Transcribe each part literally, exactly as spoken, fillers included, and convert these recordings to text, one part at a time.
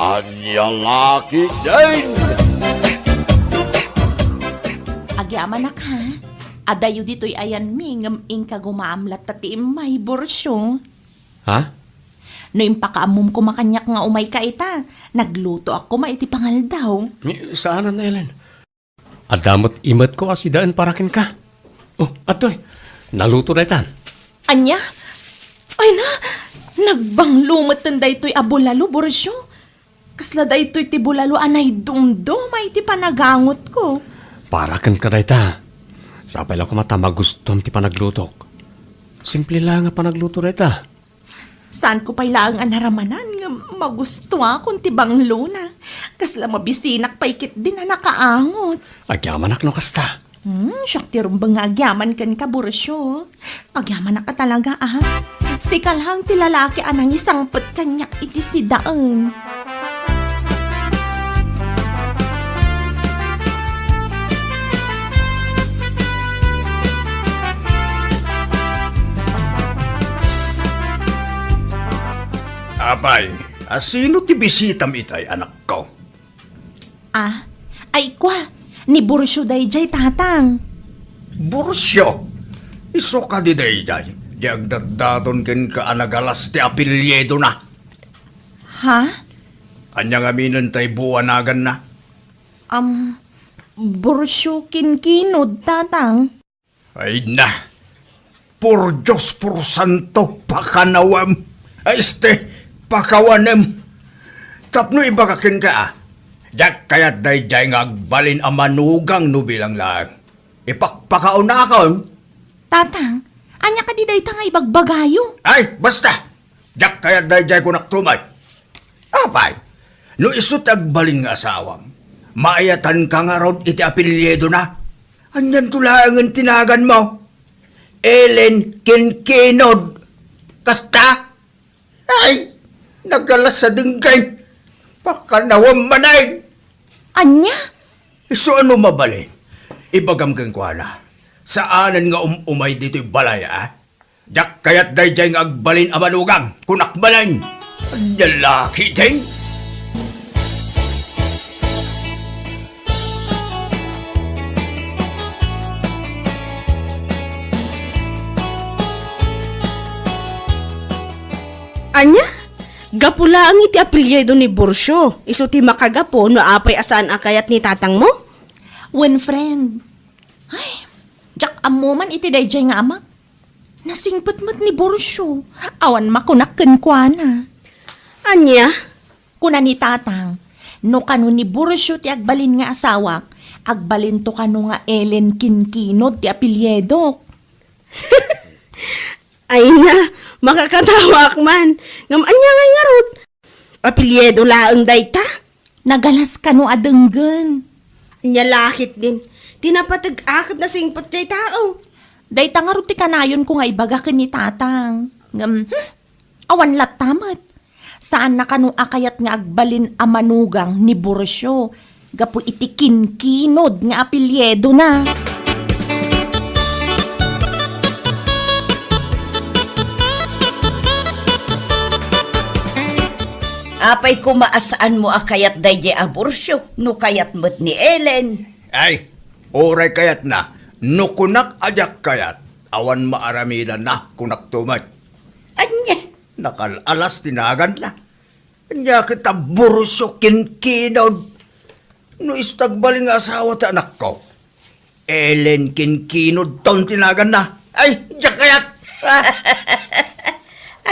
Ania la ketdin? Agyamanak, ha? Adayo ditoy ayanmi ngem inka gumaam latta ti immay, Borcio. Ha? No impakaammom koma kaniak nga umayka ita, naglutoak koma iti pangaldaw. Ni, saanen, Ellen. Adda met imetko a sidaen para kenka. Oh, adtoy. Naluto daytan. Ania? Ay na, nagbanglo metten daytoy a bulalo, Borcio. Kasla daytoy ti bulalo a naidumduma iti panagangotko. Para kenka dayta. Sapay la koma ta magustom ti panaglutok. Simple la nga panagluto dayta. Saanko pay laeng a naramanan nga magustuakon ti banglona. Kasla mabisinak pay ketdin a nakaangot. Agyamanak no kasta. Hmm, siak ti rumbeng nga agyaman kenka, Borcio. Agyamanak a talaga, ah. Sika laeng ti lalaki a nangisangpet kaniak iti sidaen. Apay, a sino ti bisitam itay, anakko? Ah, ay kua, ni Borcio dayjay, tatang. Borcio? Isu kadi dayjay, di agdatdaton kenka a nagalas ti apelyidona? Ha? Ania ngamin tay buanaganna? Am, Borcio Kinkinod, tatang. Ay na! Por Dios, por santo, pakanawem! Ay, este, pakawanem! Tapno ibaga kenka, a, diak kayat daydiay nga agbalin a manugang no bilang laeng. Ipakpakaunakon. Tatang, ania kadi dayta nga ibagbagayo? Ay, basta! Diak kayat daydiay, kunak tumet. Apay, no isu ti agbalin nga asawam, maayatanka ngarud iti apelyidona? Anianto laengen ti naganmo? Ellen Kinkinod. Kasta? Ay, nagalas a denggen. Pakanawem manen. Ania? Isu a no mabalin, ibagam kenkuana, saanen nga um-umay ditoy balay, a? Diak kayat daydiay nga agbalin a manugang, kunak manen. Ania la ketdin? Ania? Gapu laeng iti apelyido ni Borcio, isu ti makagapu no apay a saan a kayat ni tatangmo? Wen, friend. Ay, diak ammo man iti daydiay nga ama. Nasingpet met ni Borcio. Awan makunak kenkuana. Ania? Kuna ni tatang, no kano ni Borcio ti agbalin nga asawak, agbalinto kano nga Ellen Kinkinod ti apelyidok. Ay na, makakatawaak man. Ngem ania ngay ngarud? Apelyido laeng dayta? Nagalas kano a denggen. Ania la ketdin? Ti napateg-ak ket nasingpet jay tao. Dayta ngarud ti kanayonko nga ibaga ken ni tatang. Ngem, hmm, awan latta met. Saanna kano a kayat nga agbalin a manugang ni Borcio gapu iti Kinkinod nga apelyidona. Apay koma a saanmo a kayat daydiay a Borcio no kayat met ni Ellen? Ay, uray kayatna, no kunak a diak kayat, awan maaramidanna, kunak tumet. Ania? Nakal-alas ti naganna. Ania ket a Borcio Kinkinod? No isu ti agbalin nga asawa ti anakko, Ellen Kinkinodton ti naganna. Ay, diak kayat!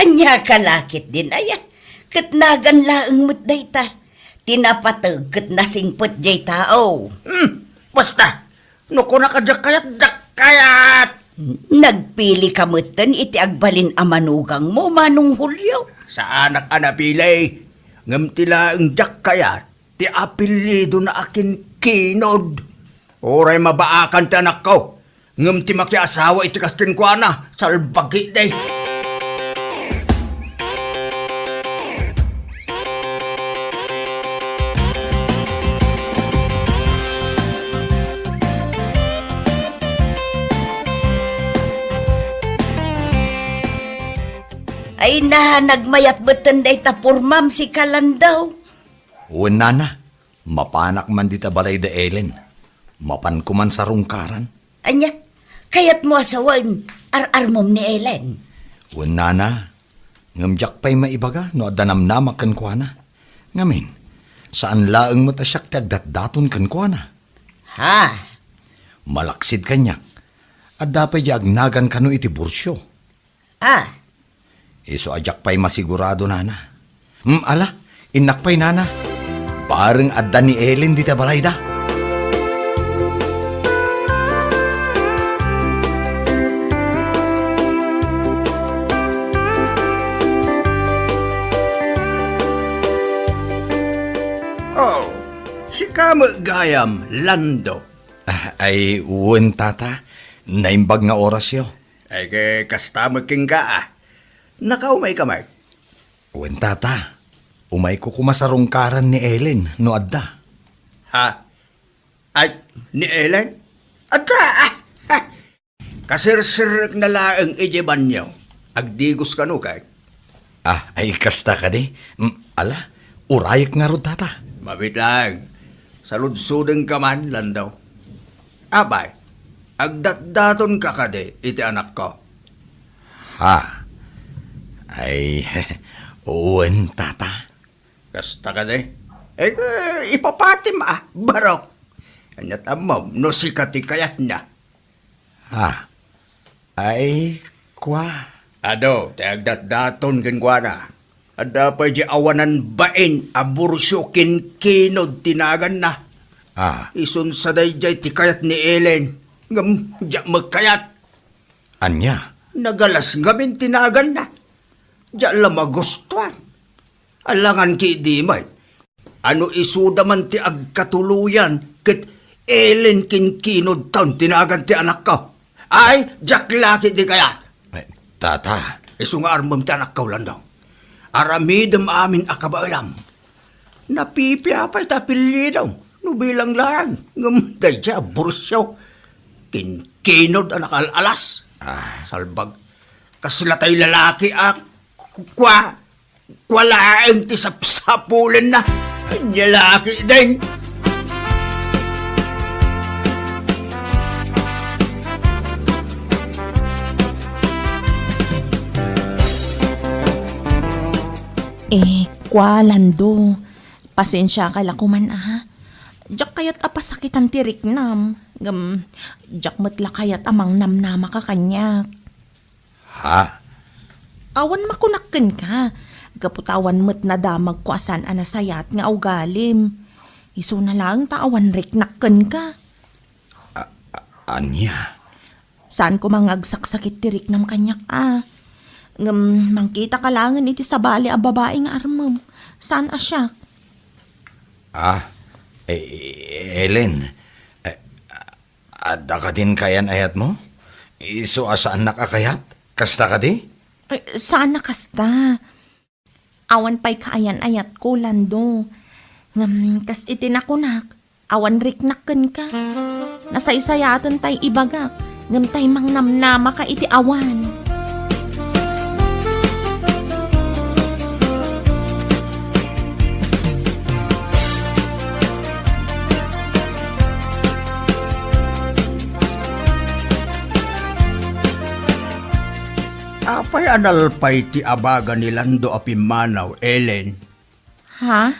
Ania ka la ketdin, aya? Ket nagan laeng met dayta. Ti napateg ket nasingpet jay tao. Hmm, basta, no kunak a diak kayat, diak kayat! Nagpili ka metten iti agbalin a manugangmo, Manong Julio? Saanak a napili, ngem ti laeng diak kayat, ti apelyidona a Kinkinod. Uray mabaakan ti anakko, ngem ti makiasawa iti kas kenkuana, salbagi day. Ay na, nagmayat metten dayta pormam, sika Landau. Wen, nana, mapanak man dita balay da Ellen. Mapanko man sarungkaran. Ania? Kayatmo a sawen, ar-armom ni Ellen? Wen, nana, ngem diak pay maibaga no adda namnamak kenkuana. Ngamin, saan laeng met a siak ti agdatdaton kenkuana. Ha? Malaksid kaniak, adda pay di agnagan kano iti Burcio. Ah. Isu a diak pay masigurado, nana. Hmm, ala, innak pay, nana. Bareng adda ni Ellen dita balayda. Oh, sika met gayam, Lando. Ah, ay, wen, tata. Naimbag nga orasyo. Ay, ke, kasta met kenka, a. Nakaumayka met? Wen, tata. Umayko koma sarungkaran ni Ellen no adda. Ha? Ay, ni Ellen? Adda, a! Ha! Kaserserrekna laeng idiay banio. Agdigos kano, ket? Ah, ay, kasta kadi? Mm, ala, urayek ngarud, tata. Mabiit laeng. Saludsodengka man, Lando. Apay, agdatdatonka kadi iti anakko? Ha? Ay, wen, tata. Kasta kadi? Eh, ipapatim, a, barok. Ania't ammom no sika ti kayatna? Ha? Ay, kua. Adu, ti agdatdaton kenkuana. Adda pay di awanan bain a Burcio Kinkinod ti naganna. Ah. Isun sa daydiay ti kayat ni Ellen. Ngem, diak met kayat. Ania? Nagalas ngamin ti naganna. Diak la magustuan. Alangan ki idi met. Ano isuda man ti agkatuloyan ket Ellen Kinkinod taon ti nagan ti anakko? Ay, diak la ketdi kayat. Ay, tata. Isu nga armem ti anakko, Lando. Aramidem amin a kabaelam. Napipia pay ti apelyidom no bilang laeng, ngem daydiay a Burcio Kinkinod a nakaal-alas. Ah. Salbag. Kasla tay lalaki a ku-, kua, kua laeng ti sapsapulenna. Ania la ketdin? Eh, kua, Lando, pasensiaka la koman, a. Diak kayat a pasakitan ti riknam, ngem diak met la kayat a mangnamnamaka kaniak. Ha? Awan makunak kenka, gapu ta awan met nadamagko a saan a nasayaat nga ugalim. Isuna laeng ta awan riknak kenka. A-, a-, ania? Saan koma nga agsaksakit ti riknam kaniak, a. Ngem mangkitaka laengen iti sabali a babai nga armem. Saan a siak. Ah, eh, Ellen, eh, adda kadin kaayan-ayatmo? Isu a saannak a kayat? Kasta kadi? Ay, saan a kasta. Awan pay kaayan-ayatko, Lando. Ngem kas iti nakunak, awan riknak kenka. Nasaysayaaten tay ibagak, ngem tay mangnamnamaka iti awan. Apay a nalpay ti abaga ni Lando a pimmanaw, Ellen? Ha?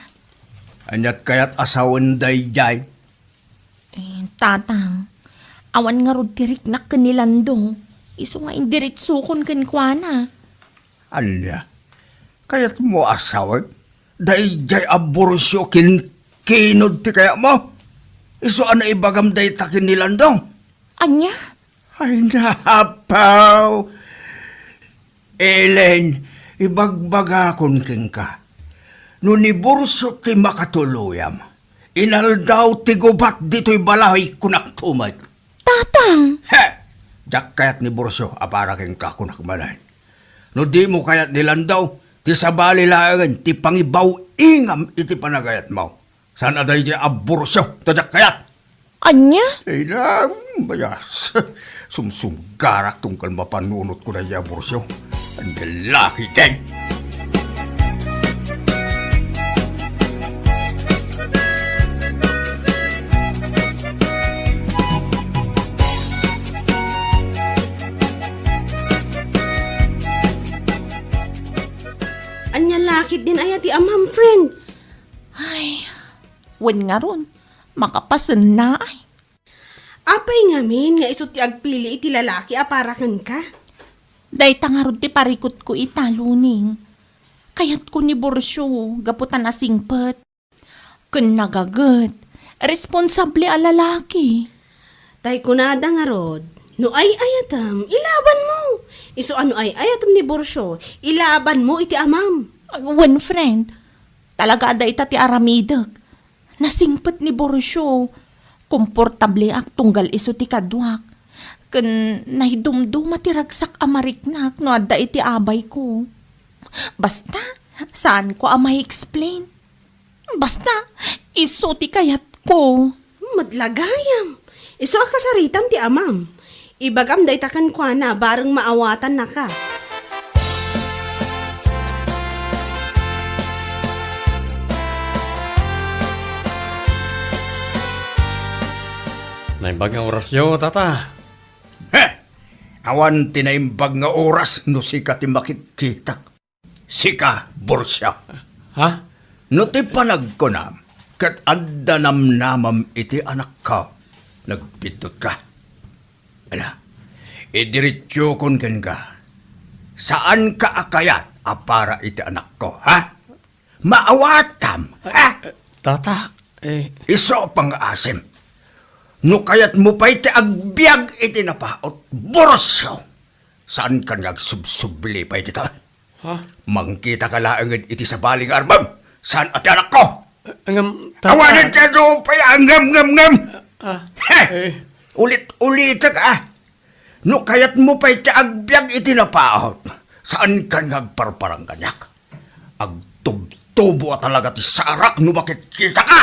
Ania't kayat a sawen daydiay? Eh, Tatang, awan ngarud ti riknak ken ni Lando. Isu nga indiritsokon kenkuana. Ania? Kayatmo a sawen? Daydiay a Burcio Kinkinod ti kayatmo? Isu a naibagam dayta ken ni Lando? Ania? Ay, napaw! Ellen, ibagbagakon kenka, no ni Burcio ti makatuluyam, inaldaw ti gubat ditoy balay, kunak to met. Tatang! He! Diak kayat ni Burcio a para kenka, kunak manen. No dimo kayat ni Lando, ti sabali laengen ti pangibaw-ingam iti panagayatmo. Saan a daydi a Burcio, ta diak kayat. Ania? Ay, na, bayas. Sumsumgarak tunggal mapanunot ko daydi a Burcio. Ania la ketdin? Ket din aya ti amam, friend? Ay, wen ngarud, makapasenna ay. Apay ngamin nga isu ti agpili iti lalaki a para kenka? Dayta ngarud ti parikutko ita, Luning. Kayatko ni Borcio gapu ta nasingpet. Ken nagaget, responsable a lalaki. Tay kunada ngarud, no ay-ayatem, ilabanmo. Isu a no ay-ayatem ni Borcio, ilabanmo iti amam. Wen, friend, talaga a dayta ti aramidek. Nasingpet ni Borcio. Komportableak tunggal isu ti kaduak. Ken naidumduma ti ragsak a mariknak no adda iti abayko. Basta, saanko a ma-explain. Basta, isu ti kayatko. Met la gayam. Isu a kasaritam ti amam. Ibagam dayta kenkuana bareng maawatannaka. Naimbag nga orasyo, tata. He! Awan ti naimbag nga oras no sika ti makitkitak. Sika, Borcio. Ha? No ti panagkunam, ket adda namnamam iti anakko, nagbiddut ka. Ala, idiretsokon kenka. Saanka a kayat a para iti anakko, ha? Maawatam, ha? Eh, tata, eh. Isu pangngaasim. No kayatmo pay ti agbiag iti napaut, Borcio, saankan nga agsubsubli pay dita. Ha? Mangkitaka laeng iti sabali nga armem. Saan a ti anakko? Ngem, tata. Awanen ti adu pay a ngem, ngem, ngem. Ah, he! Eh. Ulit-ulitek, ah. No kayatmo pay ti agbiag iti napaut, saankan nga agparparang kaniak. Agtubtubo a talaga ti sarak no makitkitaka!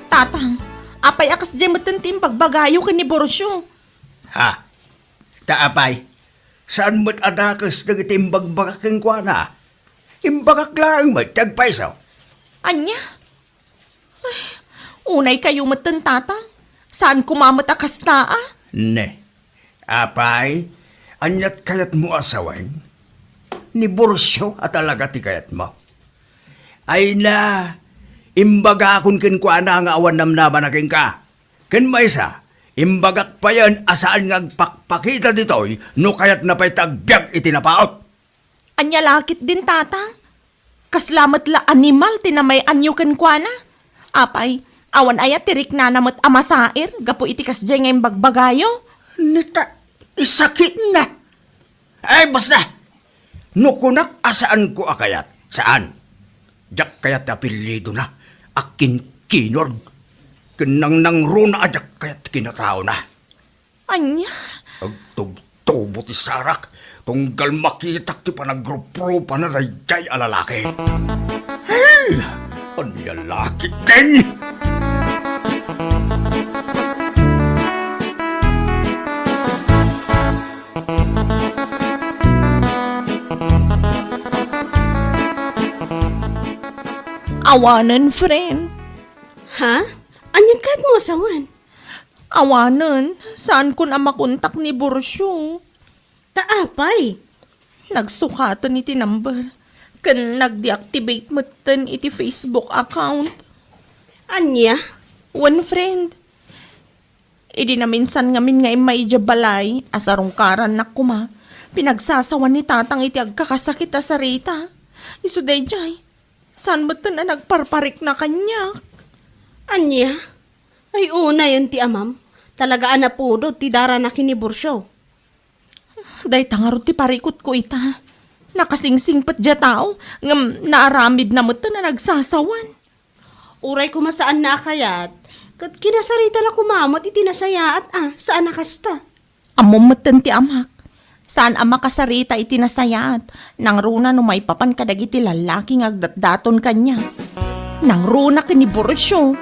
Tatang, apay a kasdiay metten ti imbagbagayo ken ni Borcio? Ha? Ta apay, saan met a dakes dagiti imbagbagak kenkuana? Imbagak laeng met ti agpayso. Ania? Ay, unay kayo metten, Tatang. Saan koma met a kasta, a? Ne. Apay, aniat kayatmo a sawen? Ni Borcio a talaga ti kayatmo. Ay na, imbagakon kenkuana nga awan namnamana kenka. Ken maysa, imbagak payen a saan nga agpakpakita ditoy no kayatna pay ti agbiag iti napaut. Ania la ketdin, Tatang? Kasla met la animal ti namay-anyo kenkuana? Apay, awan aya ti riknana met a masair gapu iti kasdiay nga imbagbagayo? Neta, isakitna. Ay, basta! No kunak a saanko a kayat, saan. Diak kayat ti apellidona a kinkinurg. Ken nangnangruna a diak kayat ti kinataona. Ania? Agtubtubo ti sarak, tunggal makitak ti panagrupropana daydiay a lalaki. Hey! Ania la ketdin? Awanen, friend. Ha? Ania kayatmo a sawen? Awanen, saankon a makontak ni Borcio. Ta apay? Nagsukaten iti number, ken nag-deactivate metten iti Facebook account. Ania? Wen, friend. Idi naminsan ngamin nga immay idiay balay, a sarungkarannak koma, pinagsasawan ni Tatang iti agkakasakit a sarita. Isu daydiay, saan metten a nagparparikna kaniak. Ania? Ay, unayen ti amam. Talaga a napudot ti darana ken ni Borcio. Dayta ngarud ti parikutko ita. Nakasingsingpet diay tao, ngem naaramidna metten a nagsasawan. Uray koma saanna a kayat, ket kinasaritana koma met iti nasayaat a, saan a kasta. Ammom metten ti amak. Saan a makasarita iti nasayaat, nangruna no maipapan kadagiti lallaki nga agdatdaton kaniak. Nangruna ken ni Borcio.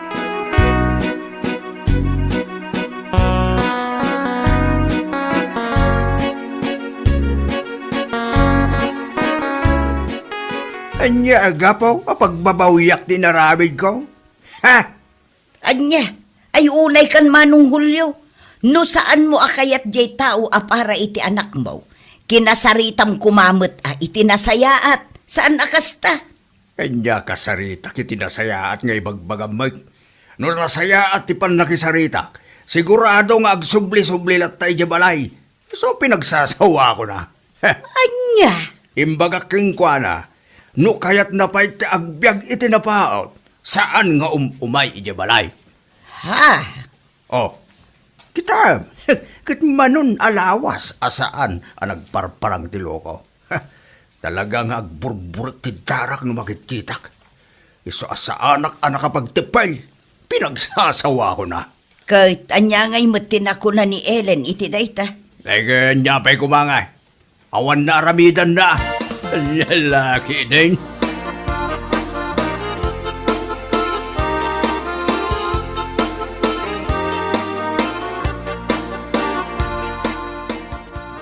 Ania a gapu a pagbabawiak ti inaramidko? Ha? Ania? Ay unay kan Manong Julio. No saanmo a kayat diay tao a para iti anakmo, kinasaritam koma met a iti nasayaat. Saan a kasta? Ania kasaritak iti nasayaat nga ibagbagam met? No nasayaat ti pannakisaritak, sigurado nga agsubli-subli latta idiay balay. So, pinagsasawakona. Ania? Imbagak kenkuana, no kayatna pay ti agbiag iti napaut, saan nga um-umay idiay balay. Ha? Oh, kitam, ket manon a lawas a saan a nagparparang ti loko. Talaga nga agburburek ti darak no makitkitak. Isu a saanak a nakapagteppel, pinagsasawakona. Ket ania ngay met ti nakuna ni Ellen iti dayta? Ay, ket ania pay koma nga? Awan naaramidanna. Lalaki din.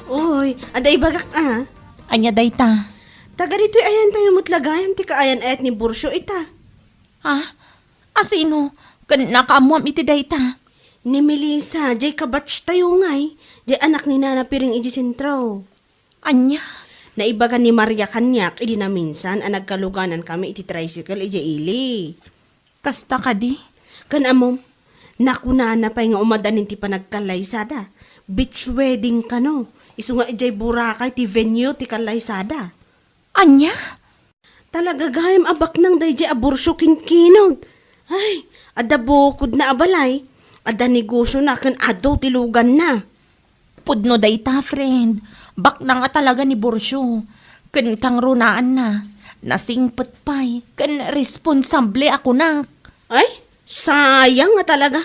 Uy, adda ibagak a. Ania dayta? Taga ditoy ayantayo met la gayam ti kaayan-ayat ni Borcio ita. Ha? Asino? Ken nakaammoam iti dayta? Ni Melissa, jay kabatchtayo ngay, jay anak ni Nana Piring iti sentro. Ania? Naibaga ni Maria kaniak idi naminsan a nagkaluganankami iti tricycle idiay ili. Kasta kadi? Ken ammom, nakunana pay nga umadanin ti panagkallaysada. Beach wedding kano. Isu nga idiay Boracay ti venue ti kallaysada. Ania? Talaga gayam a baknang daydiay a Borcio kinkinod. Ay, adda bukodna a balay, adda negosiona ken adu ti luganna. Pudno dayta, friend. Baknang a talaga ni Borcio. Ken kangrunaanna, nasingpet pay, ken responsable a kunak. Ay, sayang nga talaga.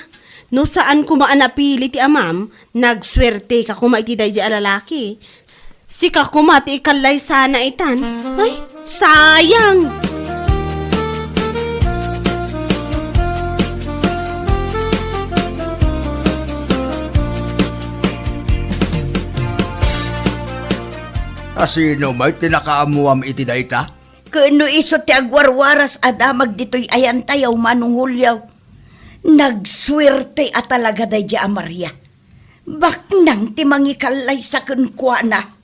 No saan koma a napili ti amam, nagsuerteka koma iti daydiay a lalaki. Sika koma ti ikallaysana itan. Ay, sayang! Asino met ti nakaammoam iti dayta? Ken no isu ti agwarwaras a damag ditoy ayantayo, Manong Julio, nagsuerte a talaga daydiay a Maria. Baknang ti mangikallaysa kenkuana.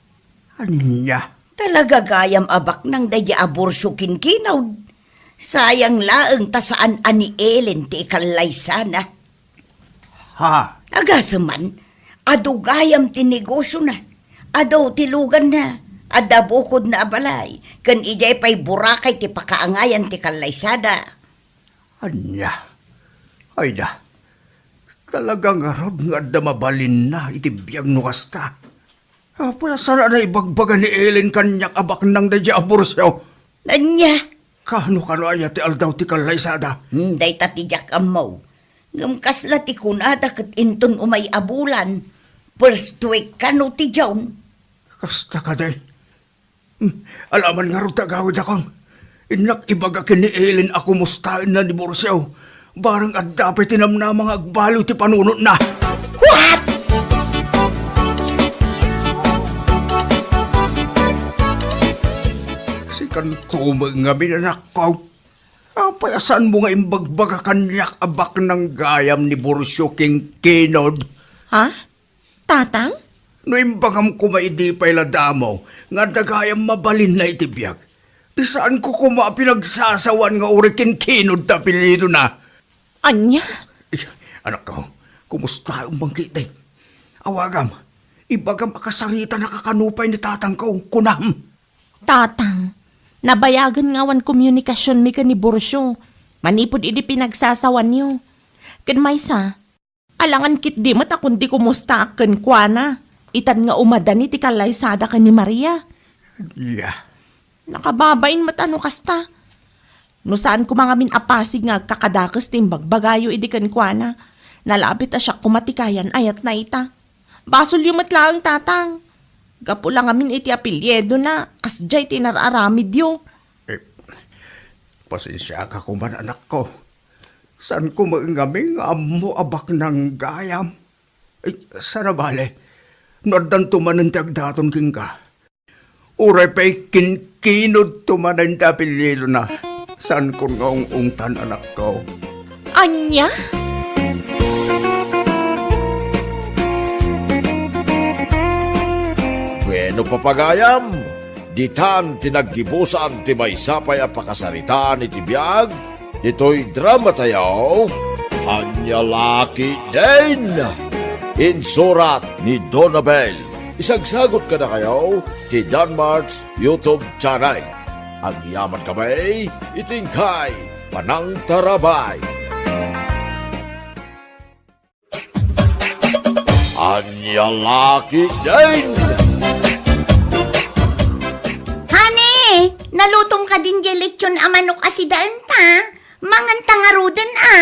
Ania? Talaga gayam a baknang daydiay a Borcio kinkinod. Sayang laeng ta saan a ni Ellen ti ikallaysana. Ha? Agasem man, adu gayam ti negosiona. Adu ti luganna, adda bukodna a balay, ken idiay pay Boracay ti pakaangayan ti kallaysada. Ania? Ayda, talaga ngarud nga adda mabalinna iti biag no kasta. Apay a saan a naibagbaga ni Ellen kaniak a baknang daydiay a Borcio? Ania? Kano, kano aya ti aldaw ti kallaysada? Hmm, dayta ti diak ammo. Ngem kasla ti kunada ket inton umay a bulan, first week kano ti June. Kasta kadi? Hmm, alaman ngarud ti agawidakon. Innak ibaga ken ni Ellen a kumustaenna ni Borcio. Bareng adda pay ti namnama nga agbaliw ti panunotna. What? Sikanto met ngamin, anakko. Apay a saanmo nga imbagbaga kaniak a baknang gayam ni Borcio kinkinod? Ha? Tatang? No imbagam koma idi pay la damo nga adda gayam mabalinna iti biag, ti saanko koma a pinagsasawan nga uray kinkinod ti apelyidona. Ania? Ay, anakko, kumustaem man ketdi? Awagam, ibagam a kasaritanaka kano pay ni tatangko, kunam. Tatang, nabayagen nga awan komunikasionmi ken ni Borcio manipud idi pinagsasawanyo. Ken maysa, alangan ketdi met a kundi kumustaak kenkuana, itan nga umadani ti kallaysada ken ni Maria. Ya. Nakababain met a no kasta. No saan koma ngamin a pasig nga agkakadakes ti imbagbagayo idi kenkuana, nalabit a siak koma ti kayan-ayatna ita. Basolyo met laeng, Tatang. Gapu la ngamin iti apelyidona, kasdiay ti inar-aramidyo. Eh, pasensiaka koma, anakko. Saan koma ngamin nga ammo a baknang gayam? Eh, sana bale, no addanto manen ti agdaton kenka. Uray pay kinkinudto manen ti apelyidona. Saankon nga ung-ungtan, anakko. Ania? Bueno, papagayam, ditan ti naggibusan ti maysa pay a pakasaritaan iti biag ditoy dramatayo, Ania La Ketdin. Insurat ni Donabel. Isagsagut kadakayo ti Danmart's YouTube channel. Agyaman kami iti inkay panangtarabay. Ania La Ketdin! Honey, nalutom kadin diay lechon a manok a sidaenta? Manganta ngaruden a.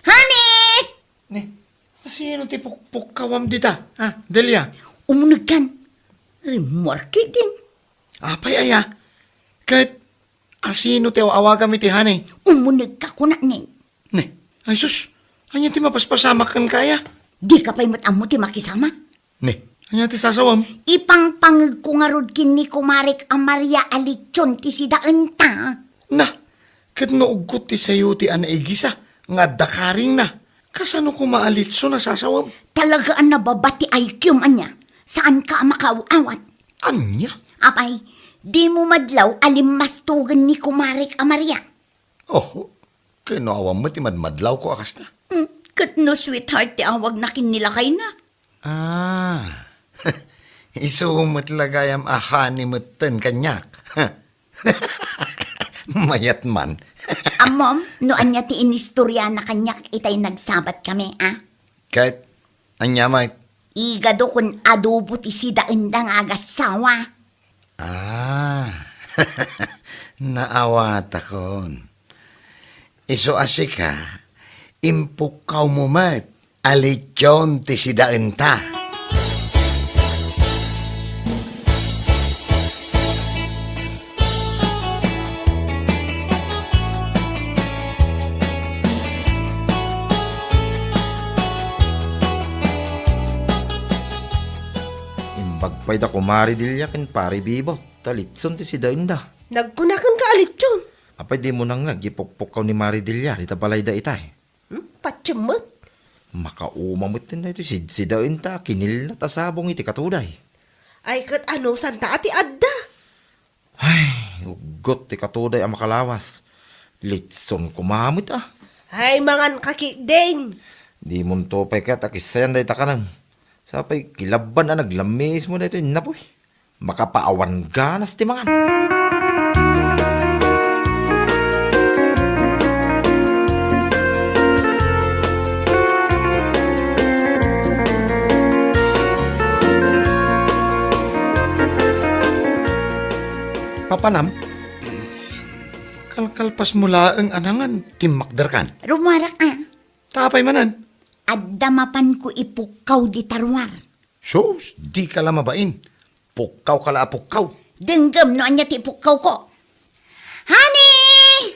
Honey! Ni, asino ti pukpukkawam dita? Ah, Delia? Umunegkan. Rimmuarki din. Apay aya? Ket asino ti aw-awagam iti honey? Umunegka kuna, ni. Ne, ay sus, ania ti mapaspasamak kenka aya? Dika pay met ammo ti makisama? Ne, ania ti sasawam? Ipangpangegko ngarud ken ni kumarek a Maria a lechon ti sidaenta. Na, ket no uggot ti sayo ti a naigisa nga adda karingna, kasano koma a lechon a sasawam? Talaga a nababa ti I Q-m, ania? Saanka a makaaw-awat? Ania? Apay, dimo madlaw a limmastogen ni kumarek a Maria? Oho, ket no awan met ti madmadlawko a kasta. Hmm, ket no sweetheart ti awagna ken ni lakayna? Ah, isu met la gayam a honey metten kaniak. Mayat man. Ammom, no ania ti inistoriana kaniak itay nagsabat kami, a? Ket ania met? Igado ken adobo ti sidaenda nga agassawa. Ah, naawatakon. Isu a sika, impukkawmo met a lechon ti sidaenta. Imbag pay da Kumare Delia ken Pare Bibo, ta lechon ti sidaenda. Nagkunakenka a lechon? Apay, dimo nangngeg ti pukpukkaw ni Mare Delia dita balayda itay? Hmm? Patiem met. Makauma met daytoy sidsidaenta a kinillat a sabong iti katuday. Ay, ket anusanta a ti adda? Ay, uggot ti katuday a makalawas. Lechon koma met, a. Ay, mangan ka ketdin. Dimonto pay kayat a kissayan dayta kanem. Sapay kilabban a naglammiismo daytoy innapoy. Makapaawan ganas ti mangan. Papanam, kalkalpasmo laeng a nangan, timmakderkan. Rumuarak a. Ta apay manen? Adda mapanko ipukkaw dita ruar. Sus, dika la mabain. Pukkawka la a pukkaw. Denggem no ania ti ipukkawko. Honey!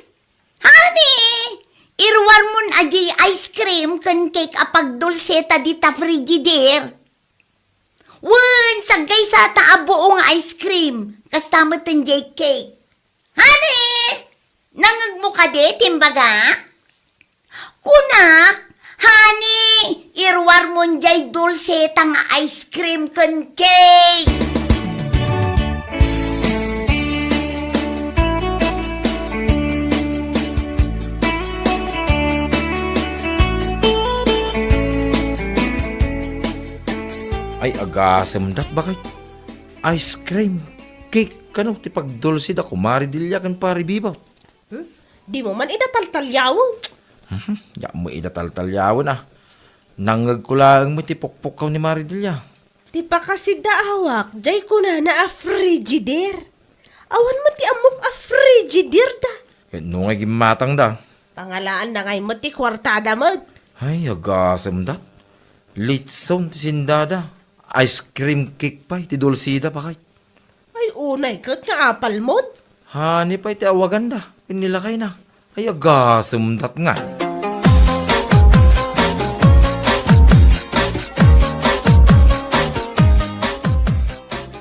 Honey! Iruarmon a diay ice cream ken cake a pagdulseta dita Frigidaire. Wen, saggaysata a buo nga ice cream. Kasta met diay cake. Honey! Nangngegmo kadi ti imbagak? Kunak, honey, iruarmon diay dulseta nga ice cream ken cake. Ay, agasemdat, baket. Ice cream, cake, kano ti pagdulsi da Kumare Delia ken Pare Bibot? Hmm? Dimo man ida taltaliawen? Mhm, diak met ida taltaliawen, a. Nangngegko laeng met ti pukpukkaw ni Mare Delia. Ti pakasidaawak, diay kunana a Frigidaire. Awan met ti ammok a Frigidaire da. Ket no ngay gimmatangda? Pangalaanna ngay met ti kuartada met. Ay, agasemdat. Lechon ti sendada. Ice cream cake pay ti dulsida, baket. Ay, unay ket nga apalmon. Honey pay ti awaganda ken ni lakayna. Ay, agasemdat ngay.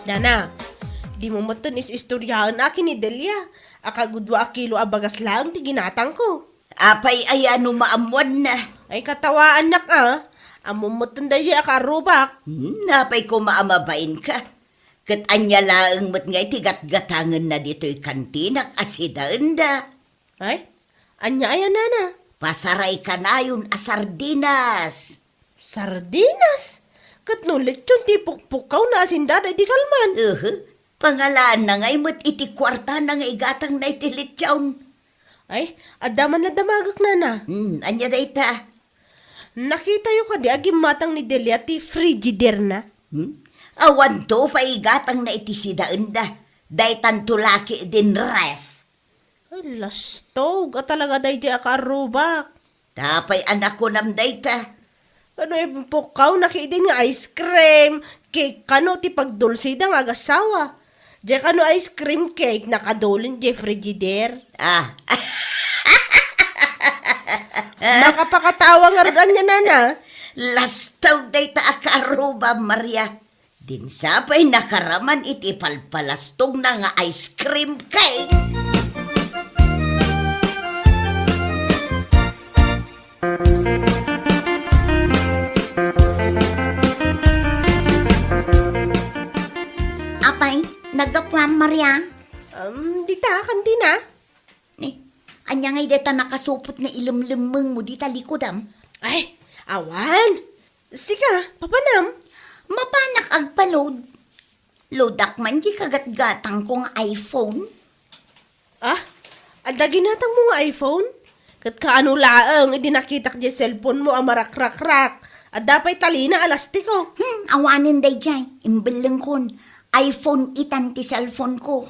Dana, Dimo metten is-istoryaen a ken ni Delia a kagudua a kilo a bagas laeng ti ginatangko. Apay aya no maammoanna? Ay, katawaannak a. Ammom metten daydiay a kaarrubak. Hmm, apay koma a mabainka? Ket ania laeng met ngay ti gatgatangenna ditoy kantinak a sidaenda? Ay, ania aya, nana? Pasaray kanayon a sardinas. Sardinas? Ket no lechon ti pukpukkawna a sindada idi kalman? Uhu. Pangalaanna ngay met iti kuartana nga igatangna iti lechon. Ay, adda man la damagek, nana. Hmm, ania dayta? Nakitayo kadi a gimmatang ni Delia ti Frigidaire-na? Hmm? Awanto pay igatangna iti sidaenda. Daytanto la ketdin ref. Ay, lastog a talaga daydiay a kaarrubak. Apay a nakunam dayta? Ano, impukkaw na ketdin nga ice cream, cake kano ti pagdulsida nga agasawa. Diay kano ice cream cake, nakadulin diay Frigidaire. Ah. Makapakatawa ngarud ania, nana. Lastog dayta a kaarrubak, Maria. Dinsa pay nakaraman iti palpalastogna nga ice cream cake. Apay, naggapuam, Maria? Um, dita, kantina. Ni, ania ngay dayta nakasupot nga ilemlemmengmo dita likodam? Ay, awan. Sika, papanam? Mapanak agpa-load. Loadak man ti kagatgatangko nga iPhone. Ah, adda ginatangmo nga iPhone? Ket kaano laeng idi nakitak diay cellphone-mo a marakrakrak? Adda pay talina a lastiko. Hmm, awanen daydiay. Imbellengkon, iPhone itan ti cellphone-ko.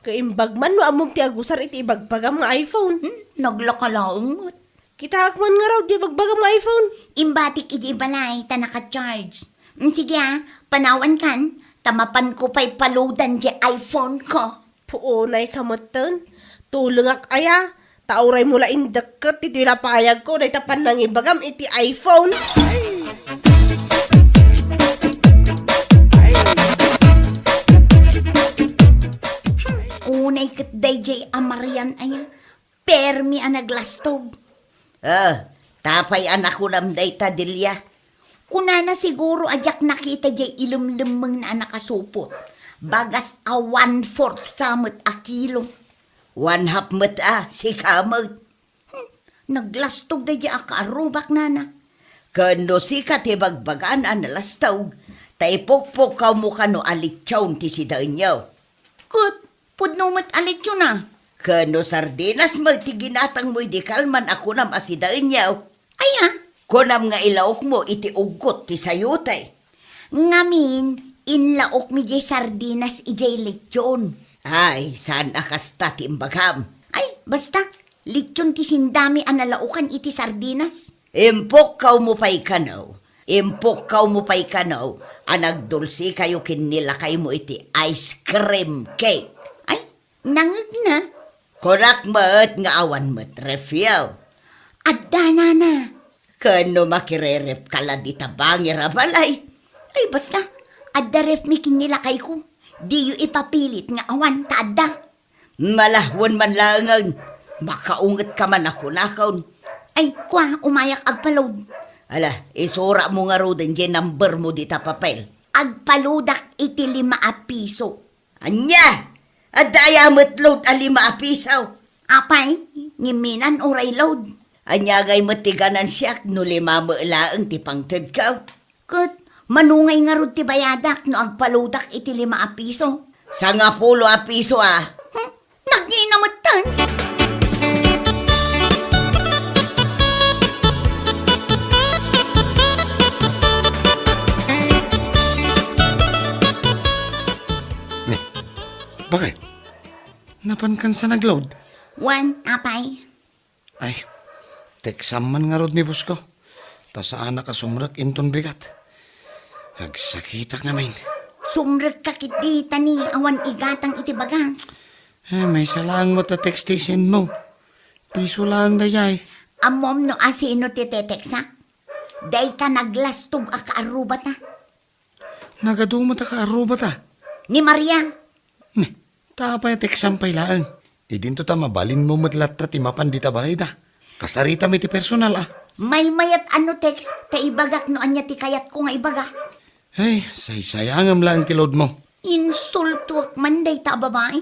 Kaimbag man no ammom ti agusar iti ibagbagam nga iPhone. Hmm, naglaka laeng met. Kitaek man ngarud diay ibagbagam nga iPhone. Imbatik idiay balay ta naka-charge. Mm, sige a, panawankan, ta mapanko pay pa-loadan diay iPhone-ko. Puonay ka metten. Tulengak aya, ta uraymo la indekket iti lapayagko dayta pannangibagam iti iPhone. Unay ket daydiay a Marian aya. Permi a naglastog. Ah, apay a nakunam dayta, Delia? Kunana siguro a diak nakita diay ilemlemmengna a nakasupot. Bagas a one-fourth sa met a kilo. One-half met a, sika met. Hmm, naglastog daydiay a kaarrubak, nana. Ken no sika ti bagbagana a nalastog, ta ipukpukkawmo kano a lechon ti sidaenyo. Ket pudno met a lechon a. Ken no sardinas met ti ginatangmo idi kalman a kunam a sidaenyo. Aya? Kunam nga ilaokmo iti uggot ti sayote. Ngamin, inlaokmi diay sardinas idiay lechon. Ay, saan a kasta ti imbagam? Ay, basta, lechon ti sindami a nalaokan iti sardinas. Impukkawmo pay kano, impukkawmo pay kano a nagdulsikayo ken ni lakaymo iti ice cream cake. Ay, nangegna. Kunak met nga awan met refyo. Adda, nana. Ken no makirerefka la dita bangir a balay. Ay, basta, adda refmi ken ni lakayko. Diyo ipapilit nga awan ta adda. Malawen man laengen, makaungetka man a kunakon. Ay, kua, umayak agpa-load. Ala, isuratmo ngaruden diay numbermo dita papel. Agpa-loadak iti lima a piso. Ania? Adda aya met load a lima a piso? Apay, ngimminan uray load. Ania ngay met ti ganansiak no lima met laeng ti pangtedko? Ket mano ngay ngarud ti bayadak no agpa-loadak iti lima a piso? Sangapulo a piso a. Hmm? Nagngina metten. Ni, bakit? Napankan sa nagload? Wen, apay. Ay, teksam man ngarud ni boss ko. Ta saanak a sumrek inton bigat. Agsakitak ngamin. Sumrekka ketdi ta ni awan igatang iti bagas. Eh, maysa laeng met a text ti send mo. Piso laeng dayay. Ammom no asino ti teteksak? Dayta naglastog a kaarrubata. Nagadu met a kaarrubata. Ni Maria. Ta apay a teksam pay laeng? Idinto ta mabalinmo met latta ti mapan dita balayda. Kasaritam iti personal a. Maymayat a no text ta ibagak no ania ti kayatko nga ibaga. Ay, saysayangem laeng ti load mo. Insultuak man dayta a babai.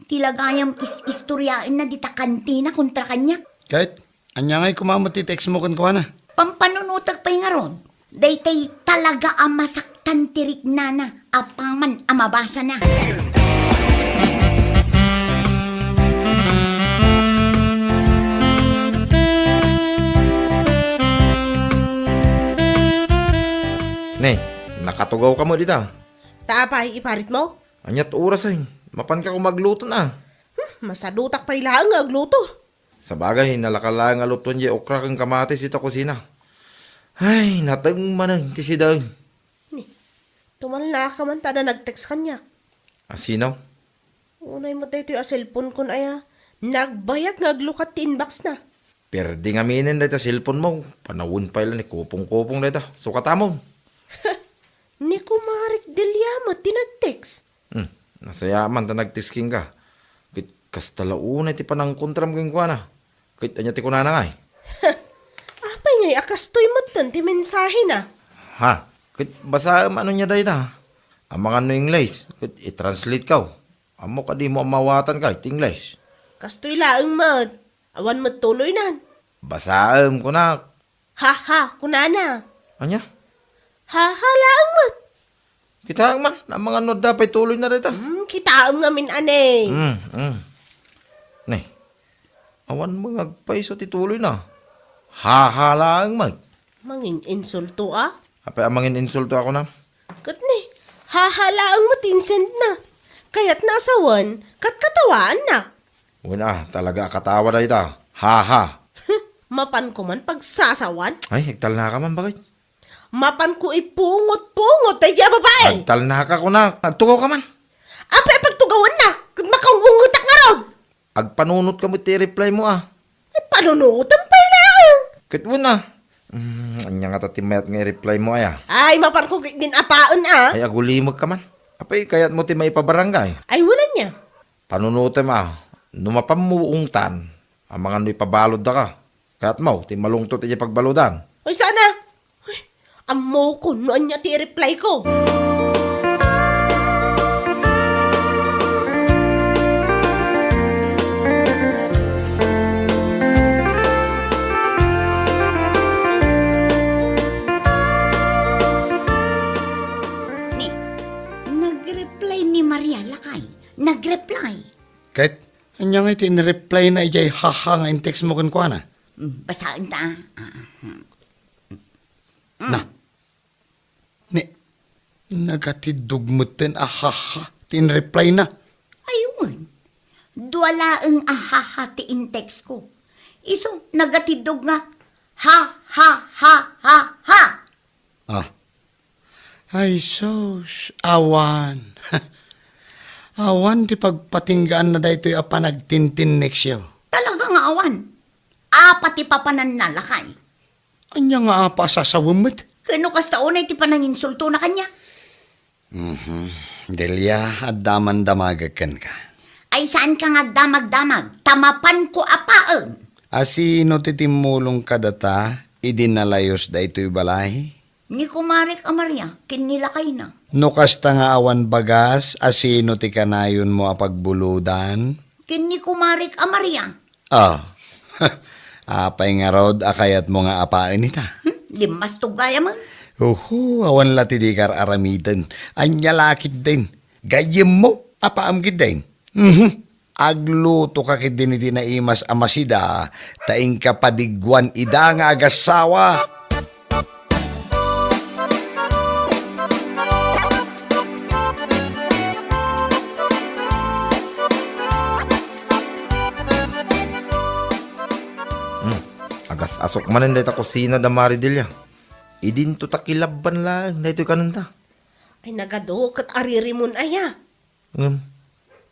Ti lagayam is-istoriaenna dita kantina kontra kaniak. Ket ania ngay koma met ti text mo kenkuana? Pampanunotek pay ngarud. Daytay talaga a masaktan ti riknana apaman a mabasana. Ne, nakatugaw ka met dita. Ta apay, iparitmo? Aniat oras ay, mapanka koma agluton a. Hmm, masadutak pay laeng nga agluto. Sabagay, nalaka laeng a lutuan diay okra ken kamatis ita kusina. Ay, nateng manen ti sidaen. Ni, tumalnaka man ta adda nag-text kaniak. A sino? Unay met daytoy a cellphone kon aya. Nagbayag nga aglukat ti inbox na. Perdi ngaminen dayta cellphone mo. Panawen pay la ni kupong-kupong dayta. Sukatamon. Ni Kumarik Delia met ti nag-text. Hmm, nasayaat man ta nag-text kenka. Ket kasta la unay ti panangkontram kenkuana. Ket ania ti kunana ngay? Apay ngay a kastoy metten ti mensahena? Ha? Ket basaem no ania dayta. Amangan no English, ket i-translate kaw. Ammok a dimo a maawatan ka iti English. Kastoy laeng met. Awan met tuloynan. Basaem, kunak. Ha, ha, kunana. Ania? Ha, ha, laeng met. Kitaem man, amangan no adda pay tuloyna dayta. Hmm, kitaem ngamin, ane. Hmm, hmm. Ne. Awan met nga agpayso ti tuloyna. Ha, ha, laeng met. Mangin-insulto a? Apay a mangin-insulto a kunam? Ket ni, ha, ha, laeng met ti insendna. Kayatna a sawen, ket katawaanna. Wen a, talaga a katawa dayta. Ha, ha. Mapanko man pagsasawan? Ay, agtalnaka man, baket? Mapanko ipungot-pungot daydiay a babai. Agtalnaka, kunak. Agtugaw ka man. Apay a pagtugawannak? Ket makaung-ungetak ngarud. Agpanunot ka met ti i-reply mo, a. Ay, panunotem pay laeng. Ket wen a. Hmm, ania ngata ti mayat nga i-reply mo, aya? Ay, mapanko ket din apaen, a. Ay, agulimekka man. Apay, kayatmo ti maipabarangay? Ay, wen ania. Panunotem a, no mapanmo ungtan, amangan no ipabaludda ka. Kayatmo ti malungtot idiay pagbaludan. Ay, saan a? Ay, ammokon no ania ti i-reply ko. Ni, nag-reply ni Maria, lakay. Nag-reply. Ket, ania ngay ti in-reply na idiay haha nga in-text mo kenkuana? Mm, basaen ta. Ah, ah, hmm. Na. Ni, nagatiddog metten a haha ti in-reply na. Ay, wen. Dua laeng a haha ti in-text ko. Isu, nagatiddog nga ha, ha, ha, ha, ha. Ah. Ay, sus, awan. Awan ti pagpatinggaanna daytoy a panagtintinneksyo. Talaga nga awan. Apa ti papananna, lakay? Ania nga apa a sasawem met? Ken no kasta unay ti pananginsultona kaniak? Mhm. Delia, adda man damagek kenka. Ay, saanka nga agdamagdamag, ta mapanko a paen. A sino ti timmulong kadata idi nalayos daytoy balay? Ni kumarek a Maria ken ni lakayna. No kasta nga awan bagas, a sino ti kanayonmo a pagbuludan? Ken ni kumarek a Maria. Ah, apay ngarud a kayatmo nga apaen ita? Hmm, limmastog gayam. Uhu, awan la ti dika ar-aramiden. Ania la ketdin? Gayyemmo, apaem ketdin. Mhm. Agluto ka ketdin iti naimas a masida, ta inka padigguan ida nga agassawa. Hmm. Agas-asok manen dayta kusina da Maridelia. Idinto ta kilabban laeng daytoy kanenta. Ay, nagadu ket aririmon aya. Ngem,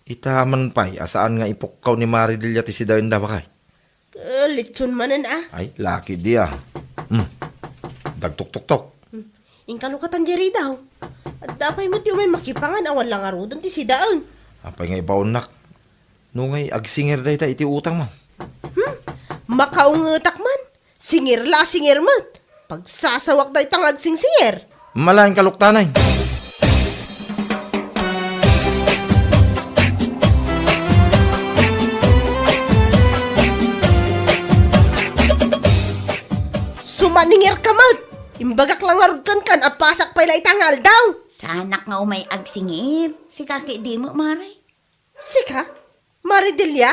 ita man pay a saan nga ipukkaw ni Maridelia ti sidaenda, baket? Eh, litson manen, a. Ay, laki di, a. Hmm. Dagtoktoktoktok. Hmm. Inkalukatan di ridaw. Adda pay met ti umay makipangan awan la ngaruden ti sidaen. Apay nga ibaonnak? No ngay agsingir dayta iti utangmo. Hmm? Makaungetak man. Singir la, singir met. Pagsasawak dayta nga agsingsingir. Malain kaluktanan. Sumaningir ka met. Imbagak la ngarud kenkan a pasak pay la ita nga aldaw. Saanak nga umay agsingir. Sika ket dimo, Mare. Sika? Mare Delia?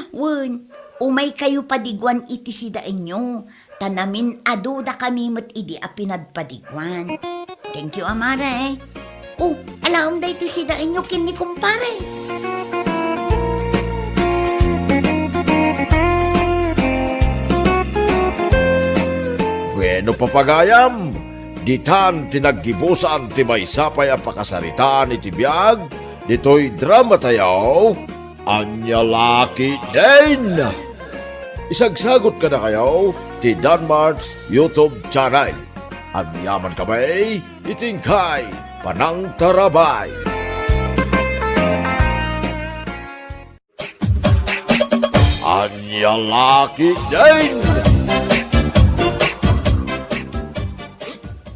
Wen, umaykayo padiguan iti sidaenyo, ta namin-adudakami met idi a pinadpadiguan. Thank you, a Mare. Oh, alaem daytoy sidaenyo ken ni kumpare. Bueno, papagayam, ditan ti naggibusan ti maysa pay a pakasaritaan iti biag ditoy dramatayo, Ania La Ketdin! Isagsagut kadakayo ti Danmart's YouTube channel. Agyaman kami iti inkay panangtarabay. Ania La Ketdin!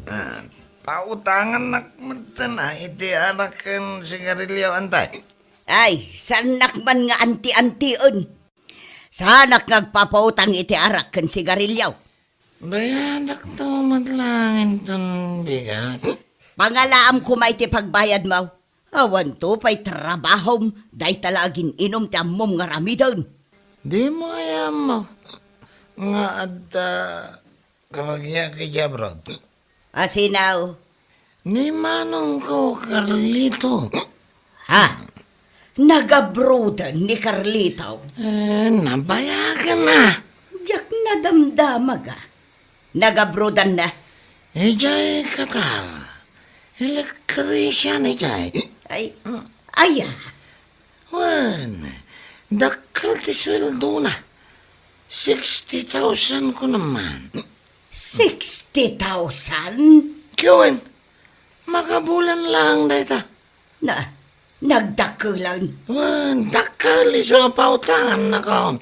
Ah, pautangannak metten a iti arak ken sigarilio, antay. Ay, saannak man nga anti-antien. Saanak nga agpapautang iti arak ken sigarilio. Bayadakto met laeng inton bigat. Pangalaam koma iti pagbayadmo. Awanto pay trabahom, dayta la agin-inum ti ammom nga aramiden. Dimo aya ammo nga adda kabagiak idiay abroad? A sino? Ni manongko, Carlito. Ha? Nagabroaden ni Carlito? Eh, nabayagen a. Diak nadamdama, a. Nagabroaden na? Idiay Qatar. Electrician idiay. Ay, aya. Wen, dakkel ti sueldona. Sixty thousand kunam man. Sixty thousand? Ket wen, makabulan laeng dayta. Na, nagdakkelen? Wen, dakkel isu a pautangannakon.